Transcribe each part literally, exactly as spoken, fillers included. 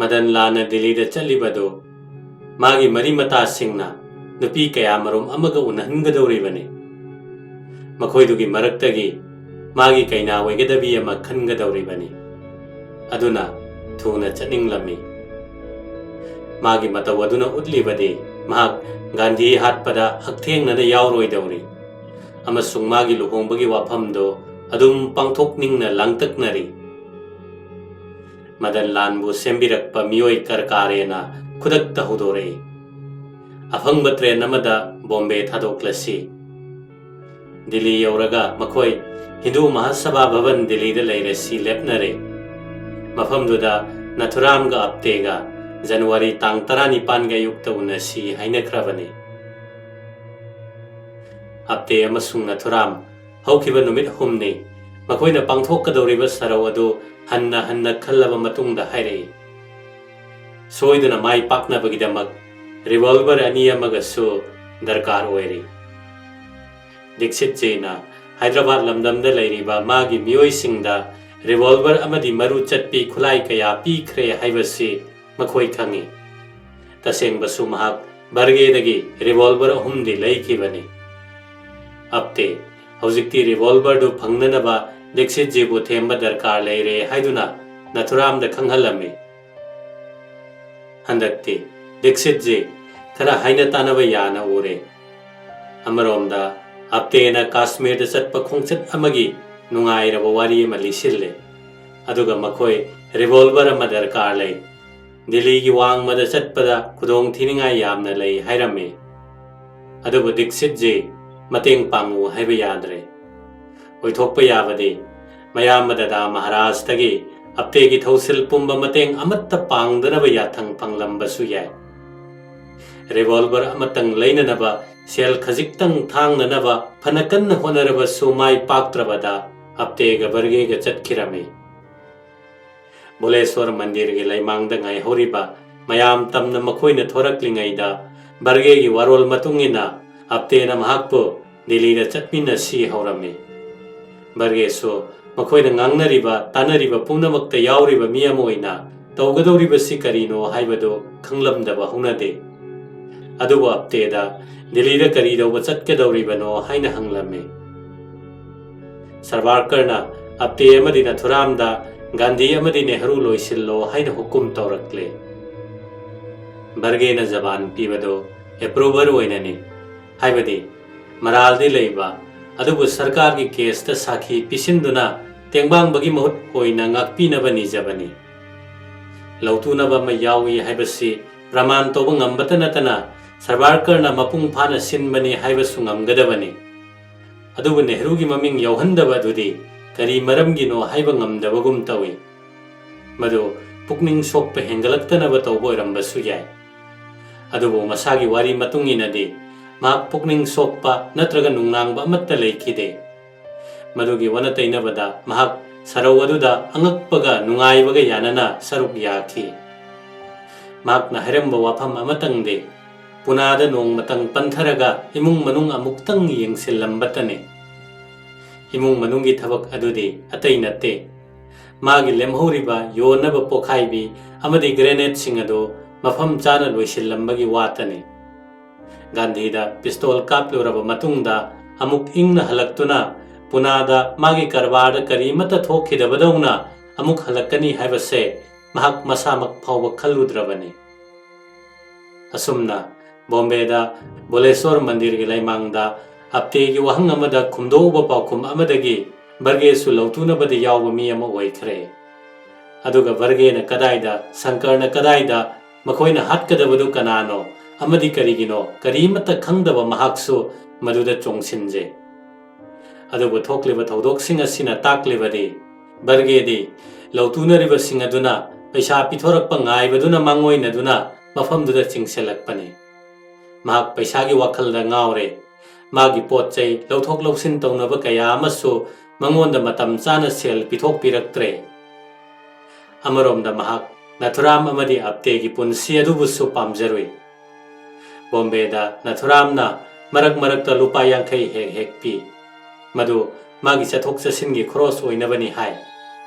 ꯃꯗꯟ ꯂꯥꯟꯅ ꯗꯤꯜꯂꯤꯗ ꯆꯠꯂꯤꯕꯗꯨ ꯃꯥꯒꯤ ꯃꯔꯤ ꯃꯇꯥꯁꯤꯡꯅ ꯅꯨꯄꯤ ꯀꯌꯥꯃꯔꯨꯝ ꯑꯃꯒ ꯎꯅꯍꯟꯒꯗꯧꯔꯤꯕꯅꯤ꯫ ꯃꯈꯣꯏꯗꯨꯒꯤ ꯃꯔꯛꯇꯒꯤ ꯃꯥꯒꯤ ꯀꯩꯅꯥ ꯑꯣꯏꯒꯗꯕꯤ ꯑꯃ ꯈꯟꯒꯗꯧꯔꯤꯕꯅꯤ꯫ ꯑꯗꯨꯅ ꯊꯨꯅ ꯆꯠꯅꯤꯡꯂꯝꯃꯤ꯫ ꯃꯥꯒꯤ ꯃꯇꯧ ꯑꯗꯨꯅ ꯎꯠꯂꯤꯕꯗꯤ ꯃꯍꯥꯛ ꯒꯥꯟꯙꯤ ꯍꯥꯠꯄꯗ ꯍꯛꯊꯦꯡꯅꯅ ꯌꯥꯎꯔꯣꯏꯗꯧꯔꯤ ꯑꯃꯁꯨꯡ ꯃꯥꯒꯤ ꯂꯨꯍꯣꯡꯕꯒꯤ ꯋꯥꯐꯝꯗꯨ ꯑꯗꯨꯝ ꯄꯥꯡꯊꯣꯛꯅꯤꯡꯅ ꯂꯥꯡꯇꯛꯅꯔꯤ꯫ ꯃꯗꯟ ꯂꯥꯟꯕꯨ ꯁꯦꯝꯕꯤꯔꯛꯄ ꯃꯤꯑꯣꯏ ꯀꯔꯀꯥꯔꯦꯅ ꯈꯨꯗꯛꯇ ꯍꯧꯗꯣꯔꯛꯏ꯫ ꯑꯐꯪꯕ ꯇ꯭ꯔꯦꯟ ꯑꯃꯗ ꯕꯣꯝꯕꯦ ꯊꯥꯗꯣꯛꯂꯁꯤ꯫ ꯗꯤꯜꯂꯤ ꯌꯧꯔꯒ ꯃꯈꯣꯏ ꯍꯤꯟꯗꯨ ꯃꯍꯥꯁꯚꯥ ꯚꯕꯟ ꯗꯤꯜꯂꯤꯗ ꯂꯩꯔꯁꯤ ꯂꯦꯞꯅꯔꯦ꯫ ꯃꯐꯝꯗꯨꯗ ꯅꯥꯊꯨꯔꯥꯝꯒ ꯑꯞꯇꯦꯒ ꯖꯅꯋꯥꯔꯤ ꯇꯥꯡ ꯇꯔꯥꯅꯤꯄꯥꯟꯒꯤ ꯑꯌꯨꯛꯇ ꯎꯅꯁꯤ ꯍꯥꯏꯅꯈ꯭ꯔꯕꯅꯤ꯫ ꯑꯞꯇꯦ ꯑꯃꯁꯨꯡ ꯅꯥꯊꯨꯔꯥꯝ ꯍꯧꯈꯤꯕ ꯅꯨꯃꯤꯠ ꯑꯍꯨꯝꯅꯤ ꯃꯈꯣꯏꯅ ꯄꯥꯡꯊꯣꯛꯀꯗꯧꯔꯤꯕ ꯁꯔꯧ ꯑꯗꯨ ꯍꯟꯅ ꯍꯟꯅ ꯈꯜꯂꯕ ꯃꯇꯨꯡꯗ ꯍꯥꯏꯔꯛꯏ꯫ ꯁꯣꯏꯗꯅ ꯃꯥꯏ ꯄꯥꯛꯅꯕꯒꯤꯗꯃꯛ ꯔꯤꯚꯣꯜꯚꯔ ꯑꯅꯤ ꯑꯃꯒꯁꯨ ꯗꯔꯀꯥꯔ ꯑꯣꯏꯔꯤ꯫ ꯗꯤꯛꯁꯤꯠꯖꯤꯅ ꯍꯥꯏꯗ꯭ꯔꯕꯥꯗ ꯂꯝꯗꯝꯗ ꯂꯩꯔꯤꯕ ꯃꯥꯒꯤ ꯃꯤꯑꯣꯏꯁꯤꯡꯗ ꯔꯤꯚꯣꯜꯚꯔ ꯑꯃꯗꯤ ꯃꯔꯨ ꯆꯠꯄꯤ ꯈꯨꯠꯂꯥꯏ ꯀꯌꯥ ꯄꯤꯈ꯭ꯔꯦ ꯍꯥꯏꯕꯁꯤ ꯃꯈꯣꯏ ꯈꯪꯏ꯫ ꯇꯁꯦꯡꯕꯁꯨ ꯃꯍꯥꯛ ꯕꯔꯒꯦꯗꯒꯤ ꯔꯤꯚꯣꯜꯚꯔ ꯑꯍꯨꯝꯗꯤ ꯂꯩꯈꯤꯕꯅꯤ꯫ ꯑꯞꯇꯦ ꯍꯧꯖꯤꯛꯇꯤ ꯔꯤꯚꯣꯜꯚꯔꯗꯨ ꯐꯪꯅꯅꯕ ꯗꯤꯛꯁꯤꯠꯖꯤꯕꯨ ꯊꯦꯝꯕ ꯗꯔꯀꯥꯔ ꯂꯩꯔꯦ ꯍꯥꯏꯗꯨꯅ ꯅꯥꯊꯨꯔꯥꯝꯗ ꯈꯪꯍꯜꯂꯝꯃꯤ꯫ ꯍꯟꯗꯛꯇꯤ ꯗꯤꯛꯁꯤꯠꯖꯤ ꯈꯔ ꯍꯥꯏꯅ ꯇꯥꯅꯕ ꯌꯥꯅ ꯎꯔꯦ꯫ ꯑꯃꯔꯣꯝꯗ ꯑꯞꯇꯦꯅ ꯀꯥꯁꯃꯤꯔꯗ ꯆꯠꯄ ꯈꯣꯡꯆꯠ ꯑꯃꯒꯤ ꯅꯨꯡꯉꯥꯏꯔꯕ ꯋꯥꯔꯤ ꯑꯃ ꯂꯤꯁꯤꯜꯂꯦ꯫ ꯑꯗꯨꯒ ꯃꯈꯣꯏ ꯔꯤꯚꯣꯜꯚꯔ ꯑꯃ ꯗꯔꯀꯥꯔ ꯂꯩ, ꯗꯤꯜꯂꯤꯒꯤ ꯋꯥꯡꯃꯗ ꯆꯠꯄꯗ ꯈꯨꯗꯣꯡ ꯊꯤꯅꯤꯡꯉꯥꯏ ꯌꯥꯝꯅ ꯂꯩ ꯍꯥꯏꯔꯝꯃꯤ꯫ ꯑꯗꯨꯕꯨ ꯗꯤꯛꯁꯤꯠꯖꯤ ꯃꯇꯦꯡ ꯄꯥꯡꯉꯨ ꯍꯥꯏꯕ ꯌꯥꯗ꯭ꯔꯦ꯫ ꯑꯣꯏꯊꯣꯛꯄ ꯌꯥꯕꯗꯤ ꯃꯌꯥꯝꯕ ꯗꯗꯥ ꯃꯍꯥꯔꯥꯖꯇꯒꯤ ꯑꯞꯇꯦꯒꯤ ꯊꯧꯁꯤꯜ ꯄꯨꯝꯕ ꯃꯇꯦꯡ ꯑꯃꯠꯇ ꯄꯥꯡꯗꯅꯕ ꯌꯥꯊꯪ ꯐꯪꯂꯝꯕꯁꯨ ꯌꯥꯏ꯫ ꯔꯤꯚꯣꯜꯚꯔ ꯑꯃꯇꯪ ꯂꯩꯅꯅꯕ ꯁꯦꯜ ꯈꯖꯤꯛꯇꯪ ꯊꯥꯡꯅꯅꯕ ꯐꯅ ꯀꯟꯅ ꯍꯣꯠꯅꯔꯕꯁꯨ ꯃꯥꯏ ꯄꯥꯛꯇ꯭ꯔꯕꯗ ꯑꯞꯇꯦꯒ ꯕꯔꯒꯦꯒ ꯆꯠꯈꯤꯔꯝꯃꯤ꯫ ꯚꯨꯂꯦꯁ꯭ꯋꯔ ꯃꯟꯗꯤꯔꯒꯤ ꯂꯩꯃꯥꯡꯗ ꯉꯥꯏꯍꯧꯔꯤꯕ ꯃꯌꯥꯝ ꯇꯝꯅ ꯃꯈꯣꯏꯅ ꯊꯣꯔꯛꯂꯤꯉꯩꯗ ꯕꯔꯒꯦꯒꯤ ꯋꯥꯔꯣꯜ ꯃꯇꯨꯡ ꯏꯟꯅ ꯑꯞꯇꯦꯅ ꯃꯍꯥꯛꯄꯨ ꯗꯤꯜꯂꯤꯗ ꯆꯠꯃꯤꯟꯅꯁꯤ ꯍꯧꯔꯝꯃꯤ꯫ ꯕꯔꯒꯦꯁꯨ ꯃꯈꯣꯏꯅ ꯉꯥꯡꯅꯔꯤꯕ ꯇꯥꯅꯔꯤꯕ ꯄꯨꯝꯅꯃꯛꯇ ꯌꯥꯎꯔꯤꯕ ꯃꯤ ꯑꯃ ꯑꯣꯏꯅ ꯇꯧꯒꯗꯧꯔꯤꯕꯁꯤ ꯀꯔꯤꯅꯣ ꯍꯥꯏꯕꯗꯨ ꯈꯪꯂꯝꯗꯕ ꯍꯧꯅꯗꯦ꯫ ꯑꯗꯨꯕꯨ ꯑꯞꯇꯦꯗ ꯗꯤꯜꯂꯤꯗ ꯀꯔꯤ ꯇꯧꯕ ꯆꯠꯀꯗꯧꯔꯤꯕꯅꯣ ꯍꯥꯏꯅ ꯍꯪꯂꯝꯃꯤ꯫ ꯁꯥꯕꯔꯀꯔꯅ ꯑꯞꯇꯦ ꯑꯃꯗꯤ ꯅꯥꯊꯨꯔꯥꯝꯗ ꯒꯥꯟꯙꯤ ꯑꯃꯗꯤ ꯅꯦꯍꯔꯨ ꯂꯣꯏꯁꯤꯜꯂꯣ ꯍꯥꯏꯅ ꯍꯨꯀꯨꯝ ꯇꯧꯔꯛꯂꯦ꯫ ꯕꯔꯒꯦꯅ ꯖꯕꯥꯟ ꯄꯤꯕꯗꯨ ꯑꯦꯄ꯭ꯔꯨꯚꯔ ꯑꯣꯏꯅꯅꯤ, ꯍꯥꯏꯕꯗꯤ ꯃꯔꯥꯜꯗꯤ ꯂꯩꯕ, ꯑꯗꯨꯕꯨ ꯁꯔꯀꯥꯔꯒꯤ ꯀꯦꯁꯇ ꯁꯥꯈꯤ ꯄꯤꯁꯤꯟꯗꯨꯅ ꯇꯦꯡꯕꯥꯡꯕꯒꯤ ꯃꯍꯨꯠ ꯑꯣꯏꯅ ꯉꯥꯛꯄꯤꯅꯕ ꯅꯤꯖꯕꯅꯤ꯫ ꯂꯧꯇꯨꯅꯕ ꯑꯃ ꯌꯥꯎꯏ ꯍꯥꯏꯕꯁꯤ ꯄ꯭ꯔꯃꯥꯟ ꯇꯧꯕ ꯉꯝꯕꯇ ꯅꯠꯇꯅ ꯁꯥꯕꯔꯀꯔꯅ ꯃꯄꯨꯡ ꯐꯥꯅ ꯁꯤꯟꯕꯅꯤ ꯍꯥꯏꯕꯁꯨ ꯉꯝꯒꯗꯕꯅꯤ꯫ ꯑꯗꯨꯕꯨ ꯅꯦꯍꯔꯨꯒꯤ ꯃꯃꯤꯡ ꯌꯥꯎꯍꯟꯗꯕ ꯑꯗꯨꯗꯤ ꯀꯔꯤ ꯃꯔꯝꯒꯤꯅꯣ ꯍꯥꯏꯕ ꯉꯝꯗꯕꯒꯨꯝ ꯇꯧꯏ꯫ ꯃꯗꯨ ꯄꯨꯛꯅꯤꯡ ꯁꯣꯛꯄ ꯍꯦꯟꯒꯠꯂꯛꯇꯅꯕ ꯇꯧꯕ ꯑꯣꯏꯔꯝꯕꯁꯨ ꯌꯥꯏ꯫ ꯑꯗꯨꯕꯨ ꯃꯁꯥꯒꯤ ꯋꯥꯔꯤ ꯃꯇꯨꯡ ꯏꯟꯅꯗꯤ ꯃꯍꯥꯛ ꯄꯨꯛꯅꯤꯡ ꯁꯣꯛꯄ ꯅꯠꯇ꯭ꯔꯒ ꯅꯨꯡꯅꯥꯡꯕ ꯑꯃꯠꯇ ꯂꯩꯈꯤꯗꯦ꯫ ꯃꯗꯨꯒꯤ ꯑꯣꯟꯅ ꯇꯩꯅꯕꯗ ꯃꯍꯥꯛ ꯁꯔꯧ ꯑꯗꯨꯗ ꯑꯉꯛꯄꯒ ꯅꯨꯡꯉꯥꯏꯕꯒ ꯌꯥꯅꯅ ꯁꯔꯨꯛ ꯌꯥꯈꯤ꯫ ꯃꯍꯥꯛꯅ ꯍꯥꯏꯔꯝꯕ ꯋꯥꯐꯝ ꯑꯃꯇꯪꯗꯤ ꯄꯨꯅꯥꯗ ꯅꯣꯡꯃꯇꯪ ꯄꯟꯊꯔꯒ ꯏꯃꯨꯡ ꯃꯅꯨꯡ ꯑꯃꯨꯛꯇꯪ ꯌꯦꯡꯁꯤꯜꯂꯝꯕꯇꯅꯤ꯫ ꯏꯃꯨꯡ ꯃꯅꯨꯡꯒꯤ ꯊꯕꯛ ꯑꯗꯨꯗꯤ ꯑꯇꯩ ꯅꯠꯇꯦ, ꯃꯥꯒꯤ ꯂꯦꯝꯍꯧꯔꯤꯕ ꯌꯣꯟꯅꯕ ꯄꯣꯈꯥꯏꯕꯤ ꯑꯃꯗꯤ ꯒ꯭ꯔꯦꯅꯦꯗꯁꯤꯡ ꯑꯗꯨ ꯃꯐꯝ ꯆꯥꯅ ꯂꯣꯏꯁꯤꯜꯂꯝꯕꯒꯤ ꯋꯥꯇꯅꯤ꯫ ꯒꯥꯟꯙꯤꯗ ꯄꯤꯁꯇꯣꯜ ꯀꯥꯞꯂꯨꯔꯕ ꯃꯇꯨꯡꯗ ꯑꯃꯨꯛ ꯏꯪꯅ ꯍꯜꯂꯛꯇꯨꯅ ꯄꯨꯅꯥꯗ ꯃꯥꯒꯤ ꯀꯔꯕꯥꯔꯗ ꯀꯔꯤꯃꯠꯇ ꯊꯣꯛꯈꯤꯗꯕꯗꯧꯅ ꯑꯃꯨꯛ ꯍꯜꯂꯛꯀꯅꯤ ꯍꯥꯏꯕꯁꯦ ꯃꯍꯥꯛ ꯃꯁꯥꯃꯛ ꯐꯥꯎꯕ ꯈꯜꯂꯨꯗ꯭ꯔꯕꯅꯤ꯫ ꯑꯁꯨꯝꯅ ꯕꯣꯝꯕꯦꯗ ꯕꯣꯂꯦꯁꯣꯔ ꯃꯟꯗꯤꯔꯒꯤ ꯂꯩꯃꯥꯡꯗ ꯑꯞꯇꯦꯒꯤ ꯋꯥꯍꯪ ꯑꯃꯗ ꯈꯨꯝꯗꯣꯛꯎꯕ ꯄꯥꯎꯈꯨꯝ ꯑꯃꯗꯒꯤ ꯕꯔꯒꯦꯁꯨ ꯂꯧꯇꯨꯅꯕꯗ ꯌꯥꯎꯕ ꯃꯤ ꯑꯃ ꯑꯣꯏꯈ꯭ꯔꯦ꯫ ꯑꯗꯨꯒ ꯕꯔꯒꯦꯅ ꯀꯗꯥꯏꯗ, ꯁꯪꯀꯔꯅ ꯀꯗꯥꯏꯗ, ꯃꯈꯣꯏꯅ ꯍꯥꯠꯀꯗꯕꯗꯨ ꯀꯅꯥꯅꯣ ꯑꯃꯗꯤ ꯀꯔꯤꯒꯤꯅꯣ, ꯀꯔꯤꯃꯠꯇ ꯈꯪꯗꯕ ꯃꯍꯥꯛꯁꯨ ꯃꯗꯨꯗ ꯆꯣꯡꯁꯤꯟꯖꯩ꯫ ꯑꯗꯨꯕꯨ ꯊꯣꯛꯂꯤꯕ ꯊꯧꯗꯣꯛꯁꯤꯡ ꯑꯁꯤꯅ ꯇꯥꯛꯂꯤꯕꯗꯤ ꯕꯔꯒꯦꯗꯤ ꯂꯧꯇꯨꯅꯔꯤꯕꯁꯤꯡ ꯑꯗꯨꯅ ꯄꯩꯁꯥ ꯄꯤꯊꯣꯔꯛꯄ ꯉꯥꯏꯕꯗꯨꯅ ꯃꯥꯡꯑꯣꯏꯅꯗꯨꯅ ꯃꯐꯝꯗꯨꯗ ꯆꯤꯡꯁꯤꯜꯂꯛꯄꯅꯤ꯫ ꯃꯍꯥꯛ ꯄꯩꯁꯥꯒꯤ ꯋꯥꯈꯜꯗ ꯉꯥꯎꯔꯦ꯫ ꯃꯥꯒꯤ ꯄꯣꯠ ꯆꯩ ꯂꯧꯊꯣꯛ ꯂꯧꯁꯤꯟ ꯇꯧꯅꯕ ꯀꯌꯥ ꯑꯃꯁꯨ ꯃꯉꯣꯟꯗ ꯃꯇꯝ ꯆꯥꯅ ꯁꯦꯜ ꯄꯤꯊꯣꯛꯄꯤꯔꯛꯇ꯭ꯔꯦ꯫ ꯑꯃꯔꯣꯝꯗ ꯃꯍꯥꯛ ꯅꯥꯊꯨꯔꯥꯝ ꯑꯃꯗꯤ ꯑꯞꯇꯦꯒꯤ ꯄꯨꯟꯁꯤ ꯑꯗꯨꯕꯨꯁꯨ ꯄꯥꯝꯖꯔꯨꯏ꯫ ꯕꯣꯝꯕꯦꯗ ꯅꯥꯊꯨꯔꯥꯝꯅ ꯃꯔꯛ ꯃꯔꯛꯇ ꯂꯨꯄꯥ ꯌꯥꯡꯈꯩ ꯍꯦꯛ ꯍꯦꯛ ꯄꯤ꯫ ꯃꯗꯨ ꯃꯥꯒꯤ ꯆꯠꯊꯣꯛ ꯆꯠꯁꯤꯟꯒꯤ ꯈꯣꯔꯣꯁ ꯑꯣꯏꯅꯕꯅꯤ ꯍꯥꯏ꯫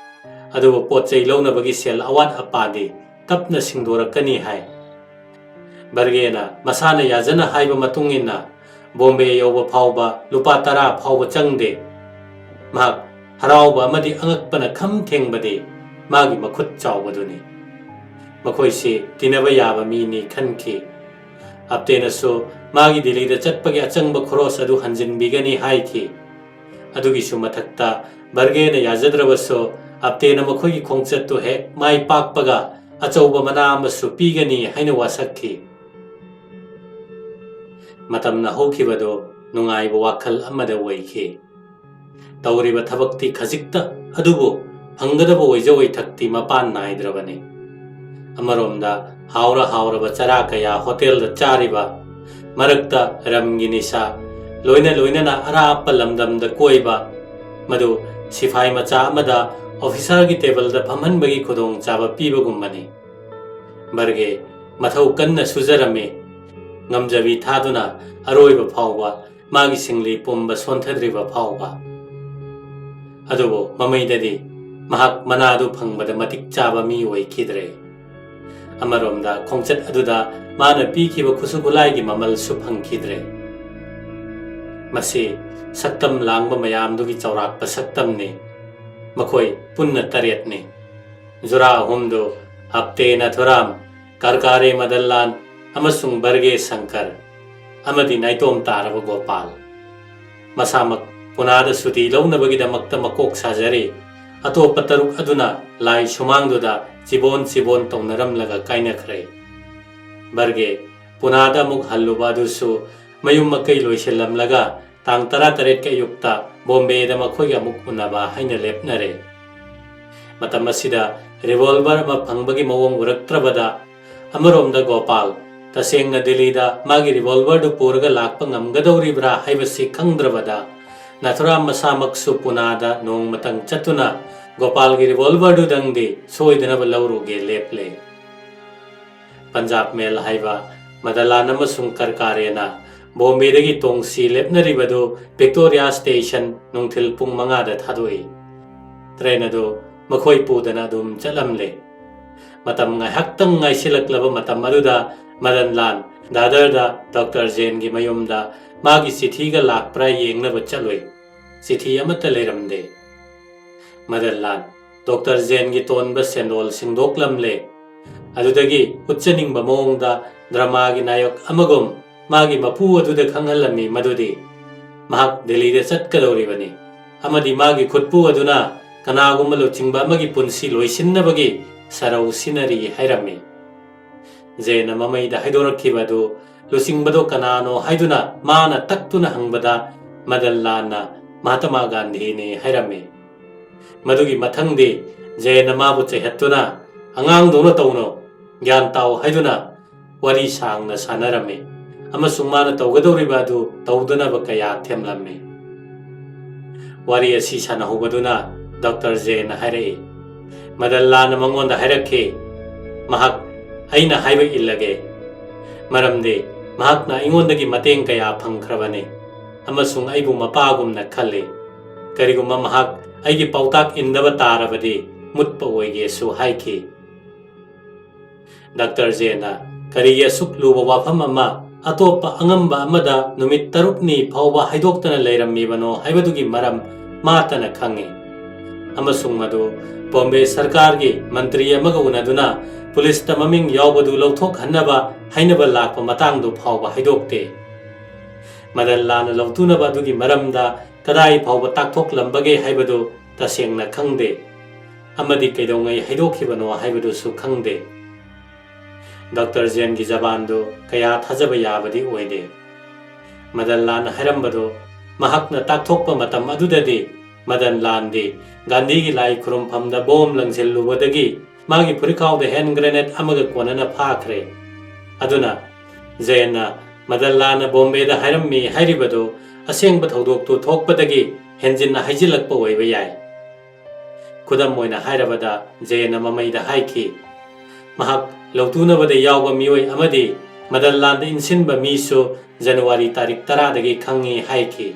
ꯑꯗꯨꯕꯨ ꯄꯣꯠ ꯆꯩ ꯂꯧꯅꯕꯒꯤ ꯁꯦꯜ ꯑꯋꯥꯠ ꯑꯄꯥꯗꯤ ꯇꯞꯅ ꯁꯤꯡꯗꯣꯔꯛꯀꯅꯤ ꯍꯥꯏ꯫ ꯕꯔꯒꯦꯅ ꯃꯁꯥꯅ ꯌꯥꯖꯅ ꯍꯥꯏꯕ ꯃꯇꯨꯡ ꯏꯟꯅ ꯕꯣꯝꯕꯦ ꯌꯧꯕ ꯐꯥꯎꯕ ꯂꯨꯄꯥ ꯇꯔꯥ ꯐꯥꯎꯕ ꯆꯪꯗꯦ꯫ ꯃꯍꯥꯛ ꯍꯔꯥꯎꯕ ꯑꯃꯗꯤ ꯑꯉꯛꯄꯅ ꯈꯝ ꯊꯦꯡꯕꯗꯤ ꯃꯥꯒꯤ ꯃꯈꯨꯠ ꯆꯥꯎꯕꯗꯨꯅꯤ꯫ ꯃꯈꯣꯏꯁꯤ ꯇꯤꯟꯅꯕ ꯌꯥꯕ ꯃꯤꯅꯤ ꯈꯟꯈꯤ꯫ ꯑꯞꯇꯦꯅꯁꯨ ꯃꯥꯒꯤ ꯗꯤꯜꯂꯤꯗ ꯆꯠꯄꯒꯤ ꯑꯆꯪꯕ ꯈꯣꯔꯣꯁ ꯑꯗꯨ ꯍꯟꯖꯤꯟꯕꯤꯒꯅꯤ ꯍꯥꯏꯈꯤ꯫ ꯑꯗꯨꯒꯤꯁꯨ ꯃꯊꯛꯇ ꯕꯔꯒꯦꯅ ꯌꯥꯖꯗ꯭ꯔꯕꯁꯨ ꯑꯞꯇꯦꯅ ꯃꯈꯣꯏꯒꯤ ꯈꯣꯡꯆꯠꯇꯨ ꯍꯦꯛ ꯃꯥꯏ ꯄꯥꯛꯄꯒ ꯑꯆꯧꯕ ꯃꯅꯥ ꯑꯃꯁꯨ ꯄꯤꯒꯅꯤ ꯍꯥꯏꯅ ꯋꯥꯁꯛꯈꯤ꯫ ꯃꯇꯝꯅ ꯍꯧꯈꯤꯕꯗꯨ ꯅꯨꯡꯉꯥꯏꯕ ꯋꯥꯈꯜ ꯑꯃꯗ ꯑꯣꯏꯈꯤ꯫ ꯇꯧꯔꯤꯕ ꯊꯕꯛꯇꯤ ꯈꯖꯤꯛꯇ, ꯑꯗꯨꯕꯨ ꯐꯪꯒꯗꯕ ꯑꯣꯏꯖ ꯑꯣꯏꯊꯛꯇꯤ ꯃꯄꯥꯟ ꯅꯥꯏꯗ꯭ꯔꯕꯅꯤ꯫ ꯑꯃꯔꯣꯝꯗ ꯍꯥꯎꯔ ꯍꯥꯎꯔꯕ ꯆꯔꯥ ꯀꯌꯥ ꯍꯣꯇꯦꯜꯗ ꯆꯥꯔꯤꯕ, ꯃꯔꯛꯇ ꯔꯝꯒꯤ ꯅꯤꯁꯥ, ꯂꯣꯏꯅ ꯂꯣꯏꯅꯅ ꯑꯔꯥꯞꯄ ꯂꯝꯗꯝꯗ ꯀꯣꯏꯕ, ꯃꯗꯨ ꯁꯤꯐꯥꯏ ꯃꯆꯥ ꯑꯃꯗ ꯑꯣꯐꯤꯁꯥꯔꯒꯤ ꯇꯦꯕꯜꯗ ꯐꯝꯍꯟꯕꯒꯤ ꯈꯨꯗꯣꯡꯆꯥꯕ ꯄꯤꯕꯒꯨꯝꯕꯅꯤ꯫ ꯕꯔꯒꯦ ꯃꯊꯧ ꯀꯟꯅ ꯁꯨꯖꯔꯝꯃꯤ꯫ ꯉꯝꯖꯕꯤ ꯊꯥꯗꯨꯅ ꯑꯔꯣꯏꯕ ꯐꯥꯎꯕ ꯃꯥꯒꯤ ꯁꯤꯡꯂꯤ ꯄꯨꯝꯕ ꯁꯣꯟꯊꯗ꯭ꯔꯤꯕ ꯐꯥꯎꯕ꯫ ꯑꯗꯨꯕꯨ ꯃꯃꯩꯗꯗꯤ ꯃꯍꯥꯛ ꯃꯅꯥꯗꯨ ꯐꯪꯕꯗ ꯃꯇꯤꯛ ꯆꯥꯕ ꯃꯤ ꯑꯣꯏꯈꯤꯗ꯭ꯔꯦ꯫ ꯑꯃꯔꯣꯝꯗ ꯈꯣꯡꯆꯠ ꯑꯗꯨꯗ ꯃꯥꯅ ꯄꯤꯈꯤꯕ ꯈꯨꯠꯁꯨ ꯈꯨꯠꯂꯥꯏꯒꯤ ꯃꯃꯜꯁꯨ ꯐꯪꯈꯤꯗ꯭ꯔꯦ꯫ ꯃꯁꯤ ꯁꯛꯇꯝ ꯂꯥꯡꯕ ꯃꯌꯥꯝꯗꯨꯒꯤ ꯆꯥꯎꯔꯥꯛꯄ ꯁꯛꯇꯝꯅꯤ꯫ ꯃꯈꯣꯏ ꯄꯨꯟꯅ ꯇꯔꯦꯠꯅꯤ꯫ ꯖꯨꯔꯥ ꯑꯍꯨꯝꯗꯨ ꯑꯞꯇꯦ ꯅꯥꯊꯨꯔꯥꯝ, ꯀꯔꯀꯥꯔꯦ ꯃꯗꯟꯂꯥꯜ ꯑꯃꯁꯨꯡ ꯕꯔꯒꯦ ꯁꯪꯀꯔ ꯑꯃꯗꯤ ꯅꯥꯏꯇꯣꯝ ꯇꯥꯔꯕ ꯒꯣꯄꯥꯜ꯫ ꯃꯁꯥꯃꯛ ꯄꯨꯅꯥꯗ ꯁꯨꯇꯤ ꯂꯧꯅꯕꯒꯤꯗꯃꯛꯇ ꯃꯀꯣꯛ ꯁꯥꯖꯔꯤ꯫ ꯑꯇꯣꯞꯄ ꯇꯔꯨꯛ ꯑꯗꯨꯅ ꯂꯥꯏ ꯁꯨꯃꯥꯡꯗꯨꯗ ꯆꯤꯕꯣꯟ ꯆꯤꯕꯣꯟ ꯇꯧꯅꯔꯝꯂꯒ ꯀꯥꯏꯅꯈ꯭ꯔꯦ꯫ ꯕꯔꯒꯦ ꯄꯨꯅꯥꯗ ꯑꯃꯨꯛ ꯍꯜꯂꯨꯕ ꯑꯗꯨꯁꯨ ꯃꯌꯨꯝ ꯃꯀꯩ ꯂꯣꯏꯁꯤꯜꯂꯝꯂꯒ ꯇꯥꯡ ꯇꯔꯥꯇꯔꯦꯠꯀꯤ ꯑꯌꯨꯛꯇ ꯕꯣꯝꯕꯦꯗ ꯃꯈꯣꯏꯒ ꯑꯃꯨꯛ ꯎꯅꯕ ꯍꯥꯏꯅ ꯂꯦꯞꯅꯔꯦ꯫ ꯃꯇꯝ ꯑꯁꯤꯗ ꯔꯤꯚꯣꯜꯚꯔ ꯑꯃ ꯐꯪꯕꯒꯤ ꯃꯑꯣꯡ ꯎꯔꯛꯇ꯭ꯔꯕꯗ, ꯑꯃꯔꯣꯝꯗ ꯒꯣꯄꯥꯜ ꯇꯁꯦꯡꯅ ꯗꯤꯜꯂꯤꯗ ꯃꯥꯒꯤ ꯔꯤꯚꯣꯜꯚꯔꯗꯨ ꯄꯨꯔꯒ ꯂꯥꯛꯄ ꯉꯝꯒꯗꯧꯔꯤꯕ꯭ꯔꯥ ꯍꯥꯏꯕꯁꯤ ꯈꯪꯗ꯭ꯔꯕꯗ, ꯅꯥꯊꯨꯔꯥꯝ ꯃꯁꯥꯃꯛꯁꯨ ꯄꯨꯅꯥꯗ ꯅꯣꯡꯃꯇꯪ ꯆꯠꯇꯨꯅ ꯒꯣꯄꯥꯜꯒꯤ ꯔꯤꯚꯣꯜꯚꯔꯗꯨꯗꯪꯗꯤ ꯁꯣꯏꯗꯅꯕ ꯂꯧꯔꯨꯒꯦ ꯂꯦꯞꯂꯦ꯫ ꯄꯟꯖꯥꯕ ꯃꯦꯜ ꯍꯥꯏꯕ ꯃꯗꯟꯂꯥꯜ ꯑꯃꯁꯨꯡ ꯀꯔꯀꯥꯔꯦꯅ ꯕꯣꯝꯕꯦꯗꯒꯤ ꯇꯣꯡꯁꯤ ꯂꯦꯞꯅꯔꯤꯕꯗꯨ ꯚꯤꯛꯇꯣꯔꯤꯌꯥ ꯁ꯭ꯇꯦꯁꯟ ꯅꯨꯡꯊꯤꯜ ꯄꯨꯡ ꯃꯉꯥꯗ ꯊꯥꯗꯣꯛꯏ꯫ ꯇ꯭ꯔꯦꯟ ꯑꯗꯨ ꯃꯈꯣꯏ ꯄꯨꯗꯅ ꯑꯗꯨꯝ ꯆꯠꯂꯝꯂꯦ꯫ ꯃꯇꯝ ꯉꯥꯏꯍꯥꯛꯇꯪ ꯉꯥꯏꯁꯤꯜꯂꯛꯂꯕ ꯃꯇꯝ ꯑꯗꯨꯗ ꯃꯗꯟꯂꯥꯜ ꯗꯥꯗꯔꯗ ꯗꯣꯛꯇꯔ ꯖꯦꯟꯒꯤ ꯃꯌꯨꯝꯗ ꯃꯥꯒꯤ ꯆꯤꯊꯤꯒ ꯂꯥꯛꯄ꯭ꯔꯥ ꯌꯦꯡꯅꯕ ꯆꯠꯂꯨꯏ꯫ ꯆꯤꯊꯤ ꯑꯃꯠꯇ ꯂꯩꯔꯝꯗꯦ꯫ ꯃꯗꯟꯂꯥꯜ ꯗꯣꯛꯇꯔ ꯖꯦꯟꯒꯤ ꯇꯣꯟꯕ ꯁꯦꯟꯗꯣꯜ ꯁꯤꯡꯗꯣꯛꯂꯝꯂꯦ꯫ ꯑꯗꯨꯗꯒꯤ ꯎꯠꯆꯅꯤꯡꯕ ꯃꯑꯣꯡꯗ ꯗ꯭ꯔꯃꯥꯒꯤ ꯅꯥꯌꯛ ꯑꯃꯒꯨꯝ ꯃꯥꯒꯤ ꯃꯄꯨ ꯑꯗꯨꯗ ꯈꯪꯍꯜꯂꯝꯃꯤ ꯃꯗꯨꯗꯤ ꯃꯍꯥꯛ ꯗꯦꯜꯂꯤꯗ ꯆꯠꯀꯗꯧꯔꯤꯕꯅꯤ ꯑꯃꯗꯤ ꯃꯥꯒꯤ ꯈꯨꯠꯄꯨ ꯑꯗꯨꯅ ꯀꯅꯥꯒꯨꯝꯕ ꯂꯨꯆꯤꯡꯕ ꯑꯃꯒꯤ ꯄꯨꯟꯁꯤ ꯂꯣꯏꯁꯤꯟꯅꯕꯒꯤ ꯁꯔꯧ ꯁꯤꯟꯅꯔꯤ ꯍꯥꯏꯔꯝꯃꯤ꯫ ꯖꯦꯟꯅ ꯃꯃꯩꯗ ꯍꯥꯏꯗꯣꯔꯛꯈꯤꯕ ꯑꯗꯨ ꯂꯨꯆꯤꯡꯕꯗꯣ ꯀꯅꯥꯅꯣ ꯍꯥꯏꯗꯨꯅ ꯃꯥꯅ ꯇꯛꯇꯨꯅ ꯍꯪꯕꯗ ꯃꯗꯟꯂꯥꯜꯅ ꯃꯍꯥꯇꯃꯥ ꯒꯥꯟꯙꯤꯅꯤ ꯍꯥꯏꯔꯝꯃꯤ꯫ ꯃꯗꯨꯒꯤ ꯃꯊꯪꯗꯤ ꯖꯦꯟꯅ ꯃꯥꯕꯨ ꯆꯩꯍꯠꯇꯨꯅ "ꯑꯉꯥꯡꯗꯧꯅ ꯇꯧꯅꯣ, ꯒ꯭ꯌꯥꯟ ꯇꯥꯎ" ꯍꯥꯏꯗꯨꯅ ꯋꯥꯔꯤ ꯁꯥꯡꯅ ꯁꯥꯟꯅꯔꯝꯃꯤ ꯑꯃꯁꯨꯡ ꯃꯥꯅ ꯇꯧꯒꯗꯧꯔꯤꯕ ꯑꯗꯨ ꯇꯧꯗꯅꯕ ꯀꯌꯥ ꯊꯦꯝꯂꯝꯃꯤ꯫ ꯋꯥꯔꯤ ꯑꯁꯤ ꯁꯥꯟꯅꯍꯧꯕꯗꯨꯅ ꯗꯣꯛꯇꯔ ꯖꯦꯟꯅ ꯍꯥꯏꯔꯛꯏ, ꯃꯗꯟꯂꯥꯜꯅ ꯃꯉꯣꯟꯗ ꯍꯥꯏꯔꯛꯈꯤ, "ꯃꯍꯥꯛ ꯑꯩꯅ ꯍꯥꯏꯕ ꯏꯜꯂꯒꯦ, ꯃꯔꯝꯗꯤ ꯃꯍꯥꯛꯅ ꯑꯩꯉꯣꯟꯗꯒꯤ ꯃꯇꯦꯡ ꯀꯌꯥ ꯐꯪꯈ꯭ꯔꯕꯅꯤ ꯑꯃꯁꯨꯡ ꯑꯩꯕꯨ ꯃꯄꯥꯒꯨꯝꯅ ꯈꯜꯂꯤ꯫ ꯀꯔꯤꯒꯨꯝꯕ ꯃꯍꯥꯛ ꯑꯩꯒꯤ ꯄꯥꯎꯇꯥꯛ ꯏꯟꯗꯕ ꯇꯥꯔꯕꯗꯤ ꯃꯨꯠꯄ ꯑꯣꯏꯒꯦꯁꯨ" ꯍꯥꯏꯈꯤ꯫ ꯗꯥꯛꯇꯔ ꯖꯦꯅ ꯀꯔꯤꯒꯤ ꯑꯁꯨꯛ ꯂꯨꯕ ꯋꯥꯐꯝ ꯑꯃ ꯑꯇꯣꯞꯄ ꯑꯉꯝꯕ ꯑꯃꯗ ꯅꯨꯃꯤꯠ ꯇꯔꯨꯛꯅꯤ ꯐꯥꯎꯕ ꯍꯥꯏꯗꯣꯛꯇꯅ ꯂꯩꯔꯝꯃꯤꯕꯅꯣ ꯍꯥꯏꯕꯗꯨꯒꯤ ꯃꯔꯝ ꯃꯥ ꯇꯅ ꯈꯪꯏ, ꯑꯃꯁꯨꯡ ꯃꯗꯨ ꯕꯣꯝꯕꯦ ꯁꯔꯀꯥꯔꯒꯤ ꯃꯟꯇ꯭ꯔꯤ ꯑꯃꯒ ꯎꯅꯗꯨꯅ ꯄꯨꯂꯤꯁꯇ ꯃꯃꯤꯡ ꯌꯥꯎꯕꯗꯨ ꯂꯧꯊꯣꯛꯍꯟꯅꯕ ꯍꯥꯏꯅꯕ ꯂꯥꯛꯄ ꯃꯇꯥꯡꯗꯨ ꯐꯥꯎꯕ ꯍꯥꯏꯗꯣꯛꯇꯦ꯫ ꯃꯗꯟ ꯂꯥꯟꯅ ꯂꯧꯇꯨꯅꯕ ꯑꯗꯨꯒꯤ ꯃꯔꯝꯗ ꯀꯗꯥꯏ ꯐꯥꯎꯕ ꯇꯥꯛꯊꯣꯛꯂꯝꯕꯒꯦ ꯍꯥꯏꯕꯗꯨ ꯇꯁꯦꯡꯅ ꯈꯪꯗꯦ, ꯑꯃꯗꯤ ꯀꯩꯗꯧꯉꯩ ꯍꯥꯏꯗꯣꯛꯈꯤꯕꯅꯣ ꯍꯥꯏꯕꯗꯨꯁꯨ ꯈꯪꯗꯦ꯫ ꯗꯥꯛꯇꯔ ꯖꯦꯟꯒꯤ ꯖꯕꯥꯟꯗꯨ ꯀꯌꯥ ꯊꯥꯖꯕ ꯌꯥꯕꯗꯤ ꯑꯣꯏꯗꯦ꯫ ꯃꯗꯟ ꯂꯥꯟꯅ ꯍꯥꯏꯔꯝꯕꯗꯨ ꯃꯍꯥꯛꯅ ꯇꯥꯛꯊꯣꯛꯄ ꯃꯇꯝ ꯑꯗꯨꯗꯗꯤ ꯃꯗꯟ ꯂꯥꯟꯗꯤ ꯒꯥꯟꯙꯤꯒꯤ ꯂꯥꯏ ꯈꯨꯔꯨꯝꯐꯝꯗ ꯕꯣꯝ ꯂꯪꯁꯤꯜꯂꯨꯕꯗꯒꯤ ꯃꯥꯒꯤ ꯐꯨꯔꯤꯠꯈꯥꯎꯗ ꯍꯦꯟ ꯒ꯭ꯔꯦꯅꯦꯗ ꯑꯃꯒ ꯀꯣꯟꯅꯅ ꯐꯥꯈ꯭ꯔꯦ꯫ ꯑꯗꯨꯅ ꯖꯦꯟꯅ ꯃꯗꯟ ꯂꯥꯟꯅ ꯕꯣꯝꯕꯦꯗ ꯍꯥꯏꯔꯝꯃꯤ ꯍꯥꯏꯔꯤꯕꯗꯨ ꯑꯁꯦꯡꯕ ꯊꯧꯗꯣꯛꯇꯨ ꯊꯣꯛꯄꯗꯒꯤ ꯍꯦꯟꯖꯤꯟꯅ ꯍꯥꯏꯖꯤꯜꯂꯛꯄ ꯑꯣꯏꯕ ꯌꯥꯏ꯫ ꯈꯨꯗꯝ ꯑꯣꯏꯅ ꯍꯥꯏꯔꯕꯗ, ꯖꯦꯟꯅ ꯃꯃꯩꯗ ꯍꯥꯏꯈꯤ, ꯃꯍꯥꯛ ꯂꯧꯇꯨꯅꯕꯗ ꯌꯥꯎꯕ ꯃꯤꯑꯣꯏ ꯑꯃꯗꯤ ꯃꯗꯟ ꯂꯥꯟꯗ ꯏꯟꯁꯤꯟꯕ ꯃꯤꯁꯨ ꯖꯅꯋꯥꯔꯤ ꯇꯥꯔꯤꯛ ꯇꯔꯥꯗꯒꯤ ꯈꯪꯉꯤ ꯍꯥꯏꯈꯤ꯫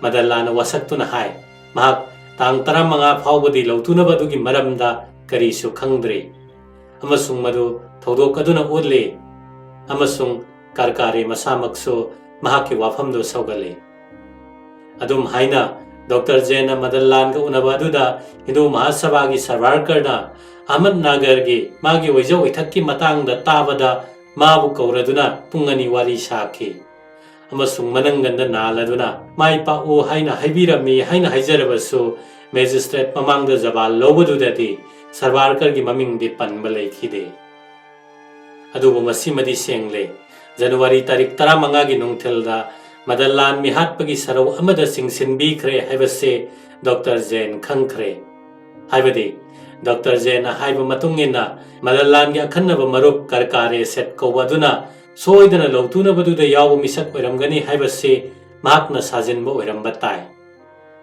ꯃꯗꯟ ꯂꯥꯟꯅ ꯋꯥꯁꯛꯇꯨꯅ ꯍꯥꯏ, ꯃꯍꯥꯛ ꯇꯥꯡ ꯇꯔꯥꯃꯉꯥ ꯐꯥꯎꯕꯗꯤ ꯂꯧꯇꯨꯅꯕ ꯑꯗꯨꯒꯤ ꯃꯔꯝꯗ ꯀꯔꯤꯁꯨ ꯈꯪꯗ꯭ꯔꯤ, ꯑꯃꯁꯨꯡ ꯃꯗꯨ ꯊꯧꯗꯣꯛ ꯑꯗꯨꯅ ꯎꯠꯂꯤ, ꯑꯃꯁꯨꯡ ꯀꯔꯀꯥꯔꯦ ꯃꯁꯥꯃꯛꯁꯨ ꯃꯍꯥꯛꯀꯤ ꯋꯥꯐꯝꯗꯨ ꯁꯧꯒꯠꯂꯤ꯫ ꯑꯗꯨꯝ ꯍꯥꯏꯅ ꯗꯣꯛꯇꯔ ꯖꯦꯟꯅ ꯃꯗꯟ ꯂꯥꯟꯒ ꯎꯅꯕ ꯑꯗꯨꯗ ꯍꯤꯟꯗꯨ ꯃꯍꯥꯁꯚꯥꯒꯤ ꯁꯔꯚꯥꯔꯀꯔꯅ ꯑꯍꯃꯗꯅꯒꯔꯒꯤ ꯃꯥꯒꯤ ꯑꯣꯏꯖ ꯑꯣꯏꯊꯛꯀꯤ ꯃꯇꯥꯡꯗ ꯇꯥꯕꯗ ꯃꯥꯕꯨ ꯀꯧꯔꯗꯨꯅ ꯄꯨꯡ ꯑꯅꯤ ꯋꯥꯔꯤ ꯁꯥꯈꯤ꯫ ꯑꯃꯁꯨꯡ ꯃꯅꯪꯒꯟꯗ ꯅꯥꯜꯂꯗꯨꯅ ꯃꯥꯏ ꯄꯥꯛꯎ ꯍꯥꯏꯅ ꯍꯥꯏꯕꯤꯔꯝꯃꯤ ꯍꯥꯏꯅ ꯍꯥꯏꯖꯔꯕꯁꯨ, ꯃꯦꯖꯤꯁꯇ꯭ꯔꯦꯠ ꯃꯃꯥꯡꯗ ꯖꯕꯥꯟ ꯂꯧꯕꯗꯨꯗꯗꯤ ꯁꯔꯚꯥꯔꯀꯔꯒꯤ ꯃꯃꯤꯡꯗꯤ ꯄꯟꯕ ꯂꯩꯈꯤꯗꯦ꯫ ꯑꯗꯨꯕꯨ ꯃꯁꯤꯃꯗꯤ ꯁꯦꯡꯂꯦ, ꯖꯅꯋꯥꯔꯤ ꯇꯥꯔꯤꯛ ꯇꯔꯥꯃꯉꯥꯒꯤ ꯅꯨꯡꯊꯤꯜꯗ ꯃꯗꯟ ꯂꯥꯟ ꯃꯤꯍꯥꯠꯄꯒꯤ ꯁꯔꯧ ꯑꯃꯗ ꯆꯤꯡꯁꯤꯟꯕꯤꯈ꯭ꯔꯦ ꯍꯥꯏꯕꯁꯦ ꯗꯣꯛꯇꯔ ꯖꯦꯟ ꯈꯪꯈ꯭ꯔꯦ꯫ ꯍꯥꯏꯕꯗꯤ, ꯗꯣꯛꯇꯔ ꯖꯦꯟꯅ ꯍꯥꯏꯕ ꯃꯇꯨꯡ ꯏꯟꯅ, ꯃꯗꯟ ꯂꯥꯟꯒꯤ ꯑꯈꯟꯅꯕ ꯃꯔꯨꯞ ꯀꯔꯀꯥꯔꯦ ꯁꯦꯠ ꯀꯧꯕ ꯑꯗꯨꯅ ꯁꯣꯏꯗꯅ ꯂꯧꯇꯨꯅꯕꯗꯨꯗ ꯌꯥꯎꯕ ꯃꯤꯁꯛ ꯑꯣꯏꯔꯝꯒꯅꯤ ꯍꯥꯏꯕꯁꯤ ꯃꯍꯥꯛꯅ ꯁꯥꯖꯤꯟꯕ ꯑꯣꯏꯔꯝꯕ ꯇꯥꯏ꯫